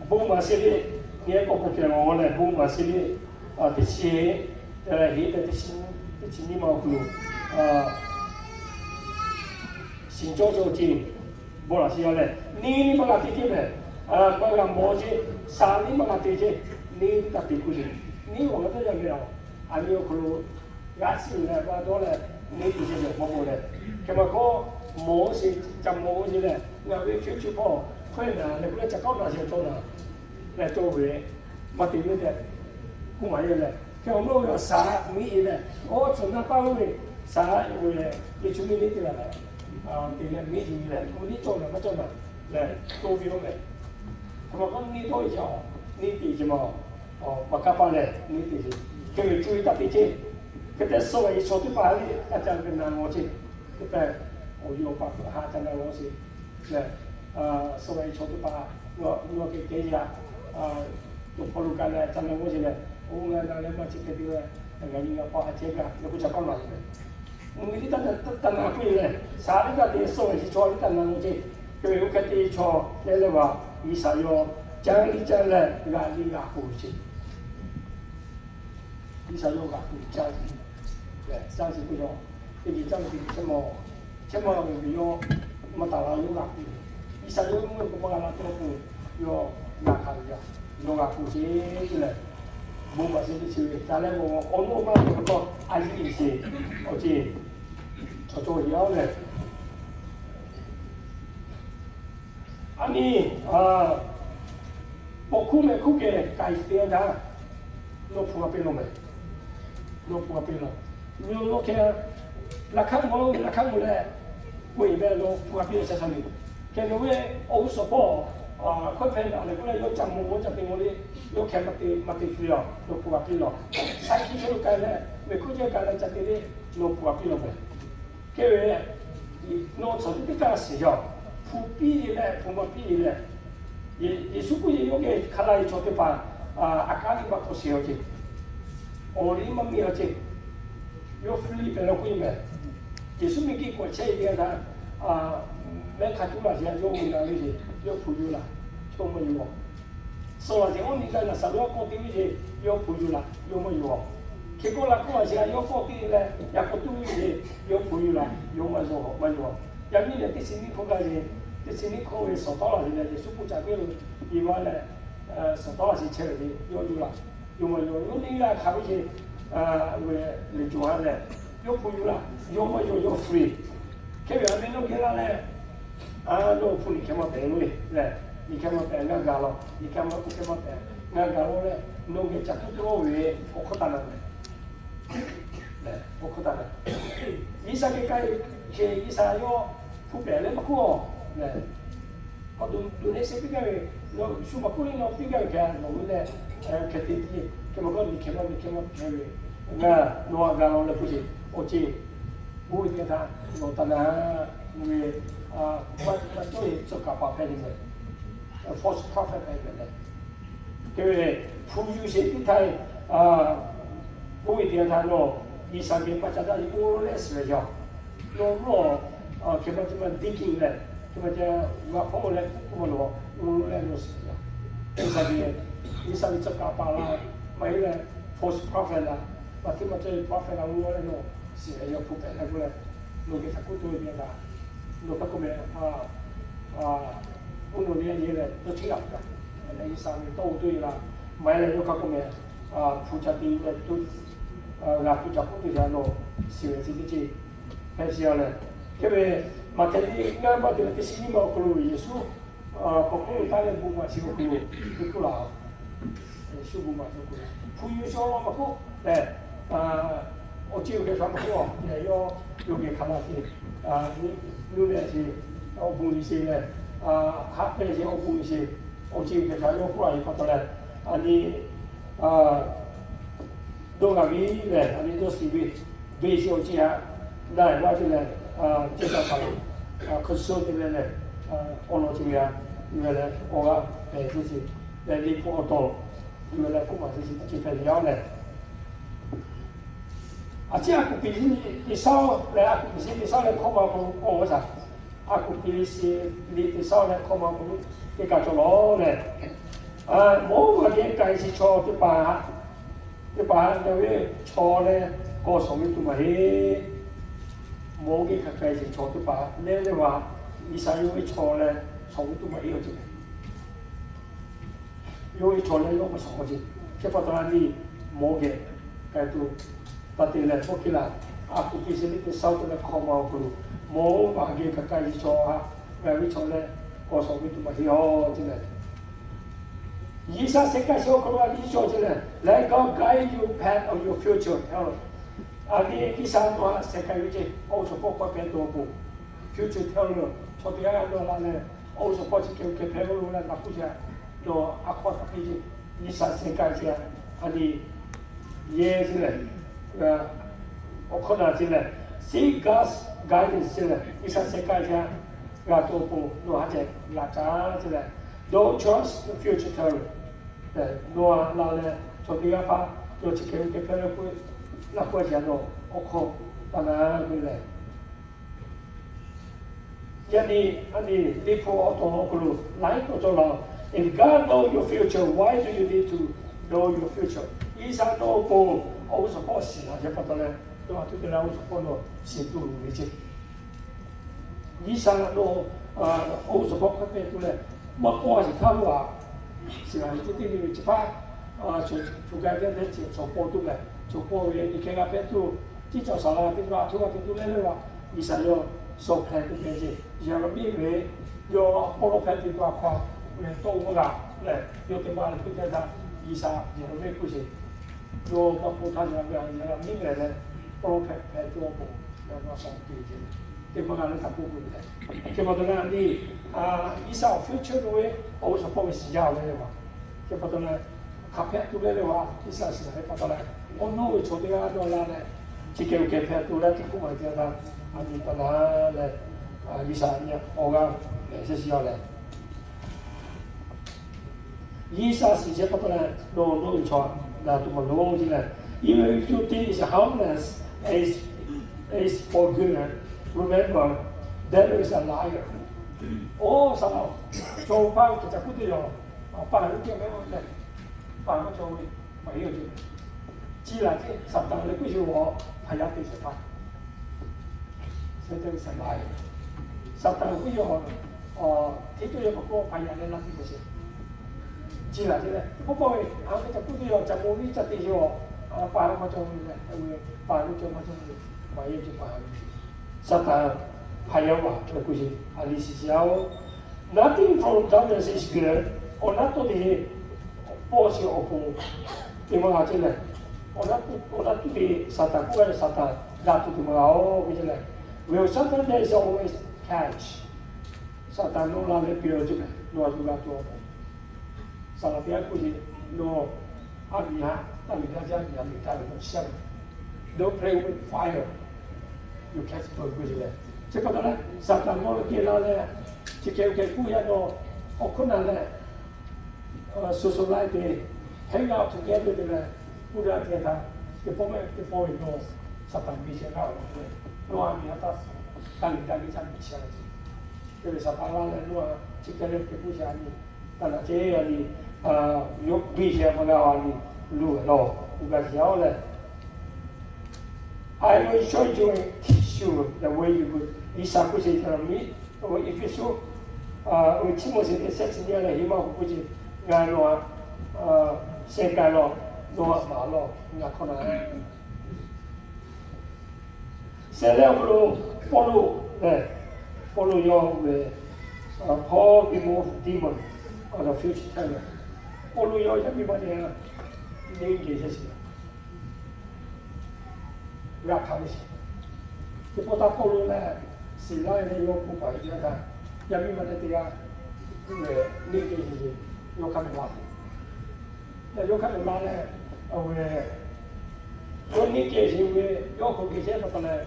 Bon maˍ sheˍ le, ngaˬ k'awꞈ k'oˆ kehˬ lawˬ leh, bon maˍ sheˍ le, teˇ chi, heˆ leh teˇ chi nyiˇ ma awˬ hk'aw lo, shiˍ cawˇ cawˇ ce, bon laꞈ sheˍ yaˇ leh, neˇ liˇ maˇ g'a te ce mehˬ, maˇ g'a mawˬ ce, shaˍ liˇ maˇ g'a te ce, neˇ liˇ taˇ te k'oˆ ce, neˇ awˬ g'a taˇ yaˇ mehˬ a, a nyi awˬ hk'aw lo g'a shiˍ leh g'a dawˇ leh, neˇ te ce mehˬ maˇ bon leh, hk'e maˇ k'oˆ, mawˬ sheˍ, ca mawˬ ce leh, ngaˬ ve future hpawˇ hk'oˆ naˍ leh k'oˆ leh ca kawˆ naˍ sheˍ cawˇ naˍ leh cawˇ ve, maˇ te ve tehꞈ k'oˆ maˍ yaˇ leh, hk'e awˬ meuˇ ve awˬ shaˍ miˇ e leh, awˬ tcuhˬ na paˇ ve shaˍ e ve leh, yeˬ chu miˇ neˇ te la leh, te leh miˇ e leh, k'o neˇ cawˇ naˍ maˇ cawˇ naˍ leh, to ve oˇ ve, hk'e maˇ k'oˆ neˇ dawˇ e ca, neˇ te ce maˇ, maˇ kaˇ paˇ leh neˇ te ce, hk'e ve co e taˇ te ce, hk'e te suh ve chaw teˇ hpaˍ le, a ca ve na ngawˬ ce, hk'e te awˬ yawˇ paˍ htaꞈ ca na ngawˬ ce leh, suh ve chaw teˇ hpaˍ, nawˬ kehˬ kehˬ yaˇ, to hpaw lo kaꞈ leh ca na ngawˬ ce leh, oˇ ngaˬ na leh maˇ chi hk'e te leh, ngaˬ nyi ngaˬ paˍ a ceh kaꞈ leh k'oˆ ca kawˆ la ve, mvuhˇ miˬ liˇ taˇ na k'oˆ e leh, shaˍ liˇ taˇ te, suh ve chi chaw liˇ taˇ na ngawˬ ce, hk'e ve oˇ hk'e te chaw leh leh va, G'uiˬsha yawˇ caˇ liˇ caˇ leh g'a liˇ g'a k'oˍ ce. G'uiˬsha yawˇ g'a k'oˍ caˇ leh, caˇ ce k'oˆ yaˇ, teˇ geh caˇ ve teˇ geh chehˇ maˇ, chehˇ maˇ g'a ve yawˇ, maˇ taˍ la yawˇ g'a k'oˍ, G'uiˬsha yawˇ mvuhˇ k'o maˇ g'a la tawˇ k'o, yawˇ g'a hkanˍ ve yaˇ, yawˇ g'a k'oˍ ce leh, bon maˍ sheˍ teˇ chi ve ca leh maˇ awˬ naw maˇ ve pa taw a yiˇ e ce, awˬ ce, chaw cawˬ yaˇ leh a nyi, paw hkuˇ mehˍ hkuˇ kehˬ k'ai te a daꞈ, nawˬ hpu g'a piˇ lawˬ mehˍ. Nawˬ hpu g'a piˇ lawˬ. Nawˬ nawˬ hk'e, laꞈ hkaˆ mawˬ laꞈ hkaˆ mawˬ leh, k'oˆ e mehˍ, nawˬ hpu g'a piˇ lawˬ sha sha le. Hk'e nawˬ ve awˬ g'uˇ suhˍ hpawˇ, hkawˇ hpehꞈ daꞈ leh k'oˆ leh yawˇ ca mawˬ g'awˇ ca te g'awˇ le, yawˇ hk'e maˇ te maˇ te hpu yaˇ, nawˬ hpu g'a piˇ lawˬ. Sha hkiˇ chehˇ lo k'ai leh, mehˍ hkuˇ chehˇ k'ai leh ca te le, nawˬ hpu g'a piˇ lawˬ mehˍ. Hk'e ve, nawˬ tcuhˬ teˇ kaˇ shiˍ yaˇ, hpu piˇ e leh hpu maˇ piˇ e leh, Yeˍsuˆ k'oˆ ve, yawˇ geh hk'a laˇ ve chaw teˇ hpaˍ, a kanˉ liˇ maˇ hk'awꞈ sheˍ awˬ ce, awˬ liˇ maˇ miˇ awˬ ce, yawˇ hpu liˇ pehˍ lawˬ k'oˆ ve mehˍ. Yeˍsuˆ miˬ kiˆ k'awꞈ chehˇ ve teˇ yanˇ htaˇ, mehˉ hk'a cuˉ laˬ sheˍ, yawˇ ve na ve sheˍ, yawˇ hpu yuˬ laˬ, chaw maˇ yuˬ a. Suh laˬ sheˍ, oˇ nyi gaˇ naˍ saˍ lo kawˆ te ve sheˍ, yawˇ hpu yuˬ laˬ, yawˇ maˇ yuˬ a. Hk'e kawˆ la kawˆ laˬ sheˍ, yawˇ kawˆ te leh yaꞈ k'aw tuˉ ve sheˍ, yawˇ hpu yuˬ laˬ, yawˇ maˇ zuhˬ maˇ yuˬ a. Yaꞈ nyi lehˬ teˇ chi nyiˇ hkawˇ gaˇ sheˍ, teˇ chi nyiˇ hkawˇ ve suhˍ tawˉ laˬ sheˍ leh, Yeˍsuˆ k'oˆ ca piˇ lo, iˉ maˇ leh, suhˍ tawˉ laˬ sheˍ chehˇ ve sheˍ, yawˇ yuˬ laˬ, yawˇ maˇ yuˬ a. Yawˇ nyi g'a hk'aˬ ve sheˍ, le co ha leh, yawˇ hpu yuˬ laˬ, yawˇ maˇ yuˬ, yawˇ hpu e. Hk'e ve a ve nawˬ geh laˇ leh, a, nawˬ hpu nyi hk'e maˇ pehˍ lo e leh, nyi hk'e maˇ pehˍ, ngaˬ gaˬ lawˬ, nyi hk'e maˇ k'oˆ hk'e maˇ pehˍ, ngaˬ gaˬ lawˬ leh, nawˬ geh ca hkuˇ tuˬ oˇ ve awˬ hkawˇ taˍ na mehˍ. Awˬ hkawˇ taˍ na. G'uiˬsha geh k'ai sheˍ, G'uiˬsha yawˇ hpu pehˍ leh maˇ k'oˆ leh, k'awꞈ duˬ duˬ neˇ sheˍ piˇ gaˇ ve, nawˬ shu maˇ k'oˆ le, nawˬ piˇ gaˇ ve hk'e nawˬ ve leh, hk'e te tiˉ, hk'e maˇ k'oˆ, nyi hk'e maˇ nyi hk'e maˇ hpehꞈ ve, ngaˬ nawˬ htaꞈ gaˬ lawˬ leh k'oˆ sheˍ, awˬ ceˬ, oˇ ve teˇ htaˇ nawˬ taˍ na, ve, maˇ cawˇ ve tcuh kaˍ paˍ hpehꞈ ve mehˍ, false prophet hpehꞈ ve mehˍ leh, hk'e ve hpu yuˬ sheˍ teˇ htaˇ, oˇ ve teˇ htaˇ nawˬ G'uiˬsha geh maˇ ca daꞈ ve oˇ leh shiˍ ve yaˇ, nawˬ nawˬ hk'e maˇ te maˇ diˇ kiˇ leh, hk'e maˇ ca g'a hpawˇ leh k'oˆ k'oˆ maˇ nawˬ oˇ leh nawˬ shiˍ ve yaˇ. G'uiˬsha ve, G'uiˬsha ve tcuh kaˍ paˍ la, maˇ heˆ leh false prophet la, maˇ te maˇ cawˇ ve prophet la, oˇ leh nawˬ shiˍ ve yaˇ hpu pehˍ leh k'oˆ leh, nawˬ geh htaꞈ k'oˆ tuˬ ve teˇ htaˇ, nawˬ hk'a k'oˆ mehˍ, oˇ nawˬ ve a yeˇ leh dawˇ cheˇ g'a tuˬ kaꞈ, G'uiˬsha ve tawˇ oˇ tuˬ e la, maˇ heˆ leh yawˇ hk'a k'oˆ mehˍ, hpu ca te leh tuˬ, g'a tuˬ ca k'oˆ tuˬ yaˇ nawˬ shiˍ ve chi teˇ ceuˬ hpehꞈ sheˍ a leh, hk'e ve Maꞈhtehˍ liꞈ ngaˇ maˇ te leh teˇ chi nyiˇ maˇ awˬ hk'aw lo Yeˍsuˆ k'awꞈ k'oˆ ve taˇ leh bon maˍ sheˍ ve awˬ hk'aw lo teˇ k'oˆ laˇ. Yeˍsuˆ bon maˍ sheˍ awˬ hk'aw lo hpu yuˬ sheˍ law maˇ k'oˆ leh, awˬ ceˬ ve geh hk'a maˇ k'oˆ leh yawˇ yawˇ geh hk'a laˇ sheˍ, nuˇ leh sheˍ, awˬ bon sheˍ leh, haꞈ pehnˇ sheˍ, awˬ bon sheˍ, awˬ ceˬ ve geh hk'a yawˇ k'oˆ laˇ ve pa taw leh, a nyi, dawˇ g'a ve lehˬ, a nyi dawˇ shiˍ ve, beˬ shiˍ awˬ ceuˬ htaꞈ na eˬ laˇ te leh, ceˇ taˍ paˍ laˬ, hkui suhˉ te leh lehˬ, awˬ lawn ceuˬ ve a, yuˬ leh awˬ g'aˇ hpehꞈ teˇ ceuˬ leh, liꞈ hpu awˬ tawˍ yuˬ leh k'oˆ maˍ teˇ ceuˬ teˇ ceuˬ hpehꞈ ve yaˇ lehˬ, a ciˉ a kuˬ piˍ liꞈ teˇ shaˉ leh, a kuˬ piˍ liꞈ teˇ shaˉ leh hkawˇ ma awˬ hk'aw lo k'oˆ ve shaˍ, a kuˬ piˍ liꞈ teˇ shaˉ leh hkawˇ ma awˬ hk'aw lo teˇ kaˬ cawˬ lawˬ lehˬ, mawˬ g'a geh k'ai chi chaw teˇ hpaˍ, teˇ hpaˍ ngaˬ ve chaw leh k'awꞈ shawˍ ve tuˬ maˇ heˆ. Mawˬ geh k'ai chi chaw teˇ hpaˍ leh leh vaˬ, G'uiˬsha yawˇ ve chaw leh shawˍ ve tuˬ maˇ heˆ awˬ ceuˬ lehˬ, yawˇ ve chaw leh yawˇ k'awꞈ shawˍ ve ceuˬ, chi pa taw a nyi mawˬ geh k'ai tuˬ taˇ te leh, k'oˆ piˇ laˇ, a kuˬ piˍ liꞈ teˇ shaˉ te leh hkawˇ ma awˬ hk'aw lo, mawˬ g'a geh k'ai chi chaw htaꞈ ngaˬ ve chaw leh k'awꞈ shawˍ ve tuˬ maˇ heˆ awˬ ceuˬ lehˬ, G'uiˬsha sheh k'ai chi awˬ hk'aw lo a nyi cawˬ ceuˬ lehˬ, let God guide your path of your future. A nyi G'uiˬsha nawˬ htaꞈ sheh k'ai ve ceh, awˬ suhˍ hpawˇ k'awꞈ pehꞈ tuˬ awˬ pon, future teˇ lo, chaw teˇ g'aˇ g'aˇ dawˇ la leh, awˬ suhˍ hpawˇ chi hk'e hk'e hpehꞈ lo leh naˬ k'oˆ ce, nawˬ a hk'aw taˇ piˇ ce, G'uiˬsha sheh k'ai ce, a nyi yehˬ ceuˬ lehˬ, awˬ hkawˇ na ceuˬ lehˬ, seek God's guidance ceuˬ lehˬ, G'uiˬsha sheh k'ai ce, g'a tuˬ awˬ pon nawˬ ha ceh g'a caˇ ceuˬ lehˬ, don't trust the future teller. Nawˬ a la leh chaw teˇ g'aˇ hpaˇ yawˇ chi hk'e hk'e hpehꞈ leh k'oˆ, laˇ k'oˆ ce a nawˬ awˬ hk'aw taˇ na ve lehˬ, yaꞈ nyi a nyi liꞈ hpu awˬ tawˍ awˬ hk'aw lo laiˉ k'awꞈ cawˬ laˇ. If God know your future, why do you need to know your future? G'uiˬsha nawˬ awˬ pon awˬ g'uˇ suhˍ hpawˇ shiˍ laˇ ce pa taw leh, nawˬ a tuˬ te leh awˬ g'uˇ suhˍ hpawˇ nawˬ shiˍ tuˬ loˍ ve ce. G'uiˬsha nawˬ awˬ g'uˇ suhˍ hpawˇ hk'a pehꞈ tuˬ leh, maˇ k'awꞈ shiˍ htaˇ lo a, shiˍ laˇ ve teˇ teˇ ve ve chi hpaˇ, choˬ kaˬ ve teˇ ceuˬ chaw paw tuˬ leh, chaw paw ve nyi hk'e g'a pehꞈ tuˬ, teˇ cawˬ saˍ laꞈ teˇ g'aˇ htoˇ g'a te tuˬ leh leh a, G'uiˬsha yawˇ shawˍ hpehꞈ tuˬ ve ce. Yeˍraˍmiˆ ve yawˇ pawˇ lawˇ hpehꞈ tuˬ ve a hk'aw leh tawˇ g'a leh, yawˇ te maˇ leh hkui te htaˇ, G'uiˬsha Yeˍraˍmiˆ k'oˆ ce, yawˇ maˇ hpaw htaˇ Yeˍraˍmiˆ lehˬ, pawˇ lawˇ hpehꞈ hpehꞈ tuˬ awˬ pon, yawˇ shawˍ tuˬ ve ce. Teˇ maˇ g'a leh htaꞈ k'oˆ k'oˆ ve lehˬ, chi pa taw leh a nyi G'uiˬsha awˬ future lo ve awˬ g'uˇ suhˍ hpawˇ ve shiˍ jaˇ ve leh ma, chi pa taw leh hk'a hpehꞈ tuˬ leh leh ma, G'uiˬsha shiˍ ve pa taw leh, awˬ nawˉ ve chaw teˇ g'aˇ dawˇ la leh, chi hk'e hk'e hpehꞈ tuˬ leh teˇ hk'oˆ ma te htaˇ, a nyi taˇ na leh, G'uiˬsha nyi awˬ g'aˇ lehˬ shiˍ shiˍ yaˇ lehˬ, G'uiˬsha shiˍ ce pa taw leh, nawˬ nawˬ ve chaw na tuˬ maˇ loˍ ce lehˬ, even if you think it's harmless, it's for good. Remember, devil is a liar. Oˇ saˍ laꞈ, chaw paˇ ve htaꞈ ca k'oˆ teˇ yaw, paˍ ve teˇ mehˉ leh, paˍ ve chaw ve maˇ heˆ awˬ ceuˬ. Chi laˬ ce Saˍtanˍ leh k'oˆ ce, hpaˍ yaˇ te shehˍ hpaˇ Saˍtanˍ, Saˍtanˍ k'oˆ yaw, hteˇ cawˇ yaw k'o hpaˍ yaˇ leh laˇ piˇ ve sheˍ. Chi laˬ ce leh, k'oˆ pawˆ ve, a ve ca k'oˆ teˇ yaw ca mawˬ ve ca te yaw, paˍ ve maˇ cawˬ ve leh, paˍ ve cawˬ maˇ cawˬ ve, paˍ yaˇ cawˬ paˍ ve. Saˍtanˍ hpaˍ yaˇ maˇ ve k'oˆ ce, a liˇ shiˍ shiˍ yaˇ-oˬ. Nothing from darkness is good. Awˬ naˉ tawˇ te pawˆ sheˍ awˬ pon te maˇ g'a ce leh, awˬ naˉ tawˇ te Saˍtanˍ k'oˆ ve Saˍtanˍ g'a tuˬ te maˇ g'a-oˬ ve ce leh, will Satan, there is always catch. Saˍtanˍ nawˬ la leh piˇ-oˬ ce leh, nawˬ a tuˬ g'a tuˬ awˬ pon, Saˍtanˍ teˇ g'aˇ k'oˆ ce, nawˬ a miˬ haꞈ taˇ miˬ daꞈ jaˇ, a miˬ haꞈ miˬ daꞈ ve nawˬ shiˍ-a ve. Don't play with fire, you catch burn k'oˆ ce leh, chi pa taw leh Saˍtanˍ nawˬ leh geh la leh, chi hk'e ve hk'e k'oˆ yaˇ nawˬ, awˬ hk'oˆ na leh, socialize te, hang out together te leh, k'oˆ daꞈ te htaꞈ, teˇ pawˆ mehˆ teˇ pawˆ ve nawˬ Saˍtanˍ miˬ shehˍ g'a-oˬ ve, nawˬ a miˬ haꞈ taˇ, taˇ miˬ daꞈ ve ca miˬ shehˍ ve ce. Te ve Saˍtanˍ la leh nawˬ a chi hk'e leh te k'oˆ ce a nyi, taˇ naˬ ce a nyi, yawˇ biˇ shehˍ maˇ g'a a nyi, luˬ lawˬ k'oˆ gaˇ shiˍ yaˇ-oˬ leh, I will show you and teach you the way you go. G'uiˬsha k'oˆ ce, Eˇfeˇsuꞈ, Tiˆmoˍseˍ teˇ shehˆ chi nyiˇ leh hiˉ maˇ k'oˆ ce, ngaˬ nawˬ a sheh k'ai lawˬ, nawˬ a maˍ lawˬ, ngaˬ hkawˇ na Shehˍ leh awˬ hk'aw lo Pawˇluꞈ lehˬ, Pawˇluꞈ yawˇ ve, Paul, the most demon of the future time. Pawˇluꞈ yawˇ yaˇ miˇ ma teˇ g'aˇ neˇ geh chehˇ sheˍ, g'a hkanˍ ve sheˍ. Teˇ pawˆ htaˇ Pawˇluꞈ lehˬ, Siˍlaˆ leh yawˇ k'oˆ paˍ ve teˇ g'aˇ htaˇ, yaˇ miˇ ma teˇ g'aˇ neˇ geh chehˇ sheˍ, yawˇ hkanˍ ve laˇ. Leh yawˇ hk'aˇ lo la leh, a ve, yawˇ neˇ geh sheˍ ve, yawˇ hk'aw geh chehˇ pa taw leh,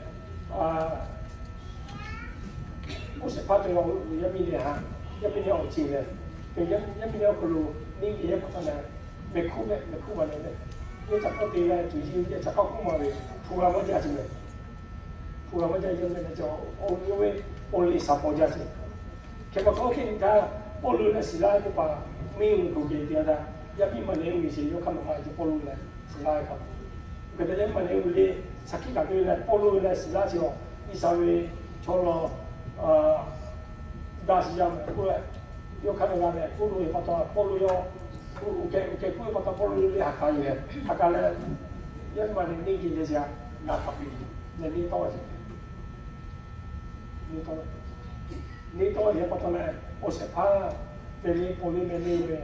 oˇ shehˍ hpaˇ te yaˇ miˇ leh ha, yaˇ miˇ leh awˬ ceˬ leh, yaˇ miˇ leh awˬ hk'aw lo neˇ geh chehˇ pa taw leh, mehˍ hkuˇ mehˍ, mehˍ hkuˇ maˬ leh, yawˇ ca hk'aˇ te leh tuˬ yiˇ yawˇ ca hk'aˇ hkuˇ maˬ ve, hpu g'a maˇ jaˇ ce mehˍ. Hpu g'a maˇ jaˇ yawˇ mehˍ leh ca, oˇ ve awˬ liˇ shaˍ paw jaˇ ce. Hk'e pa taw oˇ hk'e nyi htaˇ, Pawˇluꞈ leh Siˍlaˆ teˇ hpaˍ miˇ ve k'oˍ geh te a htaˇ, yaˇ miˇ maˍ leh uiˍ sheˍ yawˇ hk'aˇ maˬ pa ce Pawˇluꞈ leh Siˍlaˆ ve hk'a. Hk'e te yaˇ miˇ maˍ leh uiˍ le, shaˍ hkiˆ kaꞈ te leh Pawˇluꞈ leh Siˍlaˆ chi awˬ Iˉsaˍreˍlaˆ chaw lo daꞈ shiˍ yaˇ mehˍ k'oˆ leh, yawˇ hk'aˇ lo g'a leh k'oˆ lo ve pa taw Pawˇluꞈ yawˇ, oˇ hk'e oˇ hk'e k'oˆ ve pa taw Pawˇluꞈ le ha k'a yehˬ, ha k'a leh, yaˇ miˇ maˍ leh neˇ geh leh shaˍ g'a hk'a piˇ leh neˇ tawˆ ve ce. Neˇ tawˆ ve, neˇ tawˆ ve pa taw leh, awˬ shehˍ hpaˇ te le paw le meh le ve,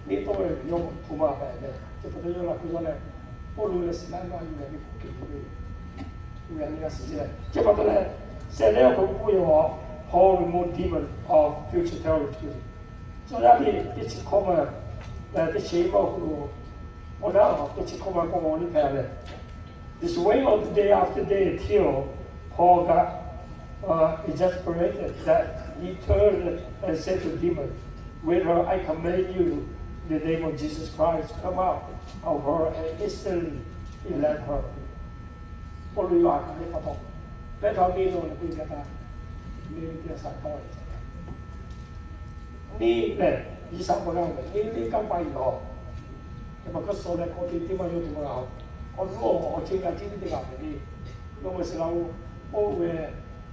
neˇ tawˆ ve yawˇ hpu maˬ hpehꞈ leh, chi pa taw yawˇ la hpu yawˇ leh, Pawˇluꞈ leh Siˍlaˆ maˇ yuˬ leh ve k'oˆ ke ve, uˇ ve a nyi g'a shiˍ ce. Chi pa taw leh, shehˍ lehˇ awˬ hk'aw k'oˆ ve yoˬ, Paul removed demons of future terror. Chaw yaˇ ve teˇ chi hkawˇ ma, teˇ chi ma awˬ hk'aw lo, awˬ naˉ teˇ chi hkawˇ ma k'awꞈ g'aw nyi hpehꞈ leh, this way, on the day after day, till Paul got uh, exasperated that he turned and said to demon, "Whether I command you in the name of Jesus Christ, come out of her," and instantly he left her. Pawˇluꞈ yawˇ a hk'aˇ ve pa taw, pehˇ htaˇ neˇ lo leh k'oˆ ve htaˇ, neˇ ve teˇ g'aˇ shaˍ tawˆ ve neˇ lehˬ, G'uiˬsha pa g'a ve neˇ ve kanˇ paˆ yoˬ. Hk'e pa hk'e suh leh hk'aw te teˇ maˇ yawˇ te maˇ g'a-oˬ. Awˬ lawn awˬ ceuˬ g'a ciˉ teˇ g'aˇ hpehꞈ ve, nawˬ ve shiˍ la-oˬ, oˇ ve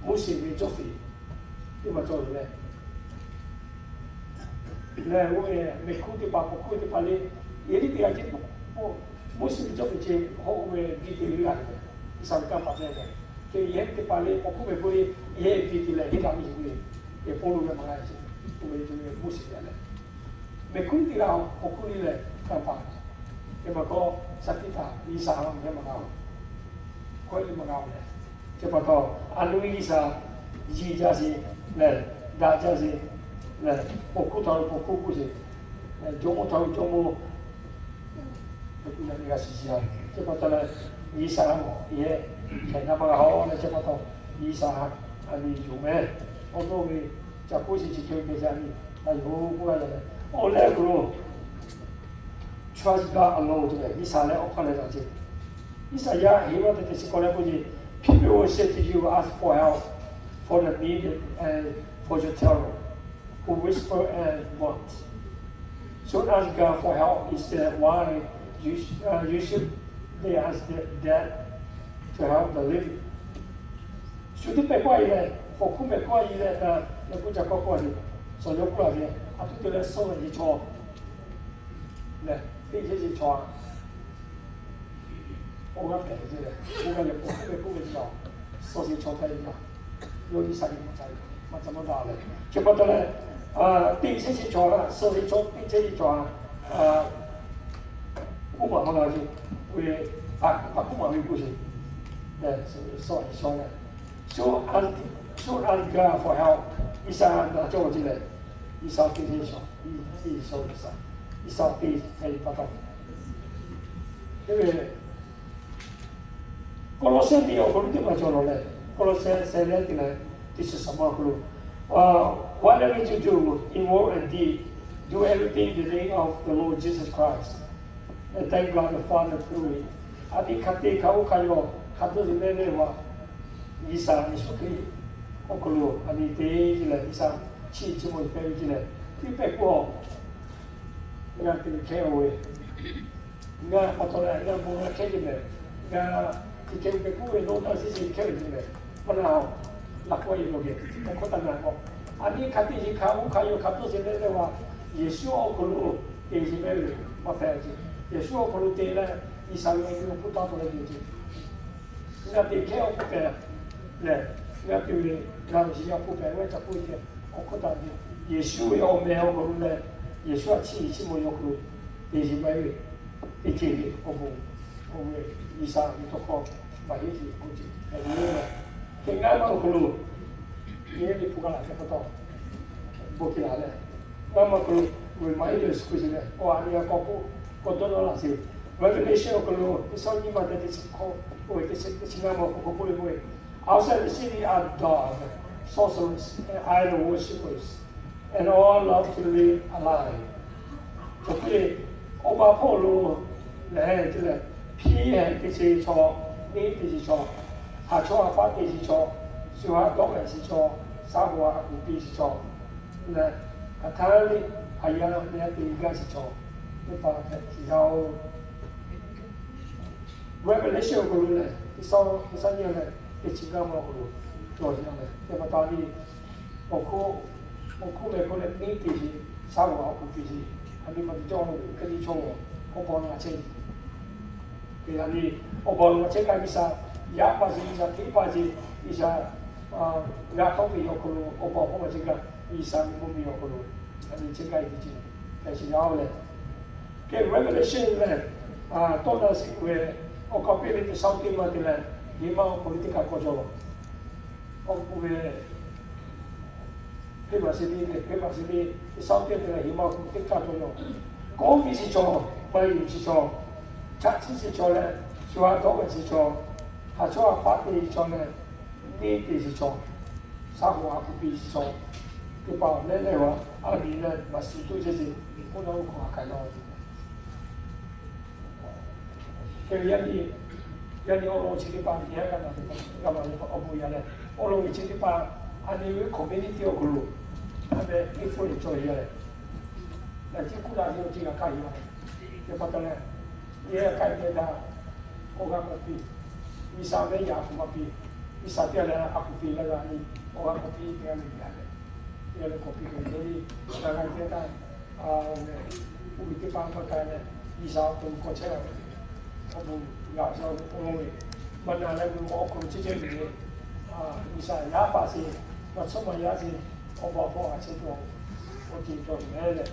Moˉseˍ ve cawˇ feˍ teˇ maˇ cawˬ ve leh, lehˬ oˇ ve mehˍ hkuˇ teˇ hpaˍ, paw hkuˇ teˇ hpaˍ le, yehˬ liˇ teˇ g'aˇ ciˉ, Moˉseˍ ve cawˇ feˍ ce, oˇ ve biˇ te ve g'a ve, G'uiˬsha ve kanˇ paˆ te ve, ce yehˬ teˇ hpaˍ le, paw hkuˇ mehˍ hkuˇ le, yehˬ biˇ te leh heˆ daꞈ ve yoˬ ve, Pawˇluꞈ ve maˇ g'a ce, oˇ ve Moˉseˍ ve leh, mehˍ hkuˇ teˇ g'aˇ paw hkuˇ le leh kanˇ paˆ, hk'e pa hk'e shaˍ tiꞈ htaꞈ G'uiˬsha ha mehˍ maˇ g'a-oˬ. Hkawehˇ le maˇ g'a-oˬ leh, hk'e pa taw, a loˇ ve G'uiˬsha yiˇ jaˇ sheˍ lehˬ, daꞈ jaˇ sheˍ lehˬ, paw hkuˇ htaꞈ paw hkuˇ k'oˆ sheˍ, jawˇmawˇ htaꞈ jawˇmawˇ k'oˆ leh g'a shiˍ shiˍ a. Hk'e pa taw leh, G'uiˬsha ha mawˬ yehˬ hkehꞈ na maˇ g'a-oˬ leh, hk'e pa taw, G'uiˬsha ha a nyi yoˬ mehˍ. Awˬ lawn ve ca k'oˆ sheˍ chi hk'e ve hk'e ca nyi a yoˬ k'oˆ g'a leh, awˬ leh k'o lo Trust God alone ce leh, G'uiˬsha leh awˬ hk'aˇ leh taꞈ ce. Iˉsaˍyaˆ Heˍlaˆ teˇ teˇ chi k'awˇ leh k'oˆ ve, People will say to you, ask for help for the needy and for your terror, who whisper and mourn. Should ask God for help instead. Why you, uh, you should they ask the dead to help the living? Shu teˇ pehˍ k'oˆ a yi leh, paw hkuˇ mehˍ k'oˆ a yi leh, na, leh k'oˆ ca k'awˇ k'oˆ a yi, suhˍ yawˇ k'oˆ la ve, a htoꞈ te leh suh ve chaw lehˬ, teˇ ceuˬ ceuˬ chaw a, awˬ g'aˇ hpehꞈ ve ce lehˬ, oˇ g'aˇ lehˬ paw hkuˇ mehˍ k'oˆ ve chaw, suh ve chaw hpehꞈ ve a, yawˇ Iˉsaˍreˍlaˆ maˇ ca ve, maˇ ca maˇ daꞈ leh, chi pa taw leh, teˇ ceuˬ ceuˬ chaw a, suh ve chaw teˇ ceuˬ ceuˬ chaw a, k'oˆ maˍ maˇ g'a ve, ve, a k'oˆ maˍ ve k'oˆ sheˍ, suh ve chaw lehˬ, should ask God for help. G'uiˬsha na cawˇ ce lehˬ, G'uiˬsha teˇ ceuˬ ceuˬ, G'uiˬsha teˇ ceuˬ ceuˬ pa taw, teˇ ve Kawˇlawˇsehˇ liꞈ awˬ hk'aw lo teˇ maˬ cawˬ lawˬ leh, Kawˇlawˇsehˇ seh leh teˇ leh teˇ chi suhˍ ma awˬ hk'aw lo, Whatever you do, in word and deed, do everything in the name of the Lord Jesus Christ, and thank God the Father through him. A nyi hk'a te hk'a oˇ hk'a yaw hk'a dawˇ te leh leh wa, G'uiˬsha Yeˍsuˆ Hkriꞈ awˬ hk'aw lo a nyi te ce leh, G'uiˬsha chiˇ chi maw pehꞈ ve ce leh, teˇ pehˍ k'o, ngaˬ te hkehˇ-oˬ ve, ngaˬ pa taw leh ngaˬ bon g'a hkehˇ ve mehˍ, ngaˬ teˇ hkehˇ ve hpehꞈ k'oˆ ve nawˬ naˆ shiˉ shiˍ hkehˇ ve ce mehˍ, maˇ na-oˬ. Laꞈ k'awꞈ yeˬ lawˬ geh teˇ hkawˇ taˇ na k'o, a nyi hk'a te yeˬ hk'a oˇ hk'a yaw hk'a dawˇ te leh leh wa, Yeˍsuˆ awˬ hk'aw lo te yeˬ mehˍ ve, maˇ hpehꞈ ce. Yeˍsuˆ awˬ hk'aw lo te leh, G'uiˬsha ve awˬ hk'aw lo k'oˆ taˇ taw leh ve ce. Ngaˬ te hkehˇ awˬ hk'oˆ pehꞈ lehˬ, ngaˬ te ve ngaˬ ve shiˍ yaˇ hk'oˆ pehꞈ ve ca k'oˆ ve hk'e, awˬ hk'oˆ taˇ ve Yeˍsuˆ ve awˬ meh awˬ hk'aw lo leh, Yeˍsuˆ a chiˇ ve chiˇ mvuh ve awˬ hk'aw lo te yeˬ maˇ heˆ ve, teˇ ceuˬ ve awˬ bon, awˬ ve G'uiˬsha ve tawˇ hkawˇ maˇ heˆ ve k'oˆ ce. Hk'e ngaˬ ma awˬ hk'aw lo nyi ve hpu ka laˬ hk'e pa taw, bon hk'e laˬ leh, ngaˬ ma awˬ hk'aw lo reminder k'oˆ ce leh, awˬ a nyi g'a k'awꞈ k'oˆ awˬ dawˇ nawˇ laˇ sheˍ. Revelation awˬ hk'aw lo teˇ shawˉ nyiˇ ma te teˇ chi hkawˇ k'oˆ ve, teˇ chi teˇ chi ngaˇ ma awˬ hk'aw k'oˆ ve, Outside the city are dogs, sorcerers, and idol worshippers, and all love to live a lie. Awˬ hk'e, awˬ ba hpawˇ lo lehˬ te leh, hpiˇ hehꞈ teˇ chi chaw, neˇ teˇ chi chaw, haˍ chawˇ haˍ paˆ teˇ chi chaw, shu ha dawˇ hpehꞈ chi chaw, shaˉ hoꞈ ha kuˬ piˇ chi chaw, leh hk'aˬ htaˇ le, haˍ yaˇ leh teˇ g'aˇ chi chaw, teˇ hpaˍ hpehꞈ tuˬ yaˇ-oˬ. Revelation awˬ hk'aw lo lehˬ, teˇ shawˉ nyiˇ leh teˇ chi ngaˇ ma awˬ hk'aw lo cawˬ ve lehˬ, teˇ hpaˍ taˍ ve awˬ hk'oˆ, awˬ hk'oˆ ve hk'oˆ leh neˇ teˇ chi, shaˉ hoꞈ ha kuˬ piˇ chi, a nyi ma te cawˇ ve hk'e nyi chaw, awˬ ba lo ngaˬ chehˇ ve, a nyi, awˬ ba lo ngaˬ chehˇ kaꞈ G'uiˬsha yaˇ paˍ chi, G'uiˬsha hteˇ paˍ chi, G'uiˬsha g'a tawˆ ve awˬ hk'aw lo awˬ ba hpawˇ ma chehˇ kaꞈ G'uiˬsha ve mvuhˇ miˬ awˬ hk'aw lo a nyi chehˇ kaꞈ e teˇ ceuˬ hpehꞈ sheˍ yaˇ-oˬ lehˬ. Hk'e Revelation lehˬ, tawˇ na shiˍ k'oˆ ve, awˬ kaˍ piˇ ve teˇ shawˉ teˇ ma te leh, heˍ ma awˬ hk'aw lo teˇ kaꞈ k'awꞈ cawˬ laˬ. Awˬ k'oˆ ve, Hpeˇ maˬ sheˍ ve lehˬ, hpeˇ maˬ sheˍ ve teˇ shawˉ teˇ te leh heˍ ma awˬ hk'aw lo teˇ kaꞈ cawˬ yaˇ. Kawˆ piˇ chi chaw, maˇ yuˬ chi chaw, chaꞈ chiˇ chi chaw leh, shu ha dawˇ hpehꞈ chi chaw, haˍ chawˇ haˍ paˆ te chi chaw leh, neˇ te chi chaw, shaˉ hoꞈ ha kuˬ piˇ chi chaw, teˇ hpaˍ lehˉ lehˉ a a miˬ leh maꞈ shiˍ toˇ chehˇ sheˍ, k'oˆ na oˇ hk'aw ha k'ai laˇ. Hk'e ve yaˇ nyi, yaˇ nyi awˬ lawn chi teˇ hpaˍ, yaˇ g'a na teˇ hpaˍ, g'a maˬ ve awˬ bon yaˇ leh, awˬ lawn ve chi teˇ hpaˍ, a nyi ve community awˬ hk'aw lo, a ve teˇ hpfuhˇ leh cawˬ ve yaˇ leh, na chi kuˇ daꞈ ve awˬ ceuˬ g'a kaˇ ve yaˇ leh, teˇ hpaˍ taˍ leh, yehˬ k'ai ve daꞈ, awˬ g'aˇ k'awꞈ piˇ, G'uiˬsha ve yaꞈ k'awꞈ maˇ piˇ, G'uiˬsha teˇ g'aˇ leh a k'oˍ piˇ leh g'a nyi, awˬ g'aˇ k'awꞈ piˇ ve yaˇ leh, teˇ g'aˇ leh k'awꞈ piˇ ve yaˇ leh, na g'a ve teˇ g'aˇ, a, oˇ ve teˇ hpaˍ hpaˇ k'ai leh, G'uiˬsha awˬ to k'awꞈ chehˇ la ve, awˬ bon g'a ve awˬ lawn ve, maˇ na leh ve awˬ hk'aw lo chehˇ chehˇ ve, G'uiˬsha yaˇ paˍ sheˍ, maꞈ chawˇ maꞈ yaˇ sheˍ, awˬ ba hpawˇ a chehˇ tuˬ, awˬ ceuˬ cawˬ ve leh,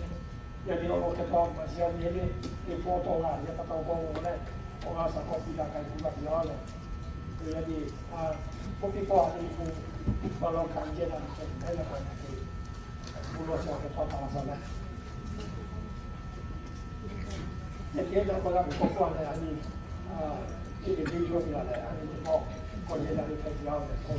yaˇ nyi awˬ lawn hk'e pa maꞈ shiˍ yaˇ nyi le, teˇ hpawˇ tawˆ la yaˇ pa taw k'awꞈ la leh, awˬ g'aˇ shaˍ k'awꞈ piˇ daꞈ k'ai tuˬ g'a ve yaˇ leh, yaˇ nyi, a, k'oˆ piˇ pawˆ a nyi k'o, maˇ law kaꞈ jehˇ la ve cawˬ ve leh, kaꞈ bon lawˬ shaˍ hk'e pa taˍ la shaˍ leh, yaˇ nyi na pa g'a ve k'awꞈ k'oˆ a leh a nyi, a, teˇ ve teˇ yawˇ ve la leh a nyi teˇ pawˆ k'awꞈ jehˇ la ve hk'e te a leh k'o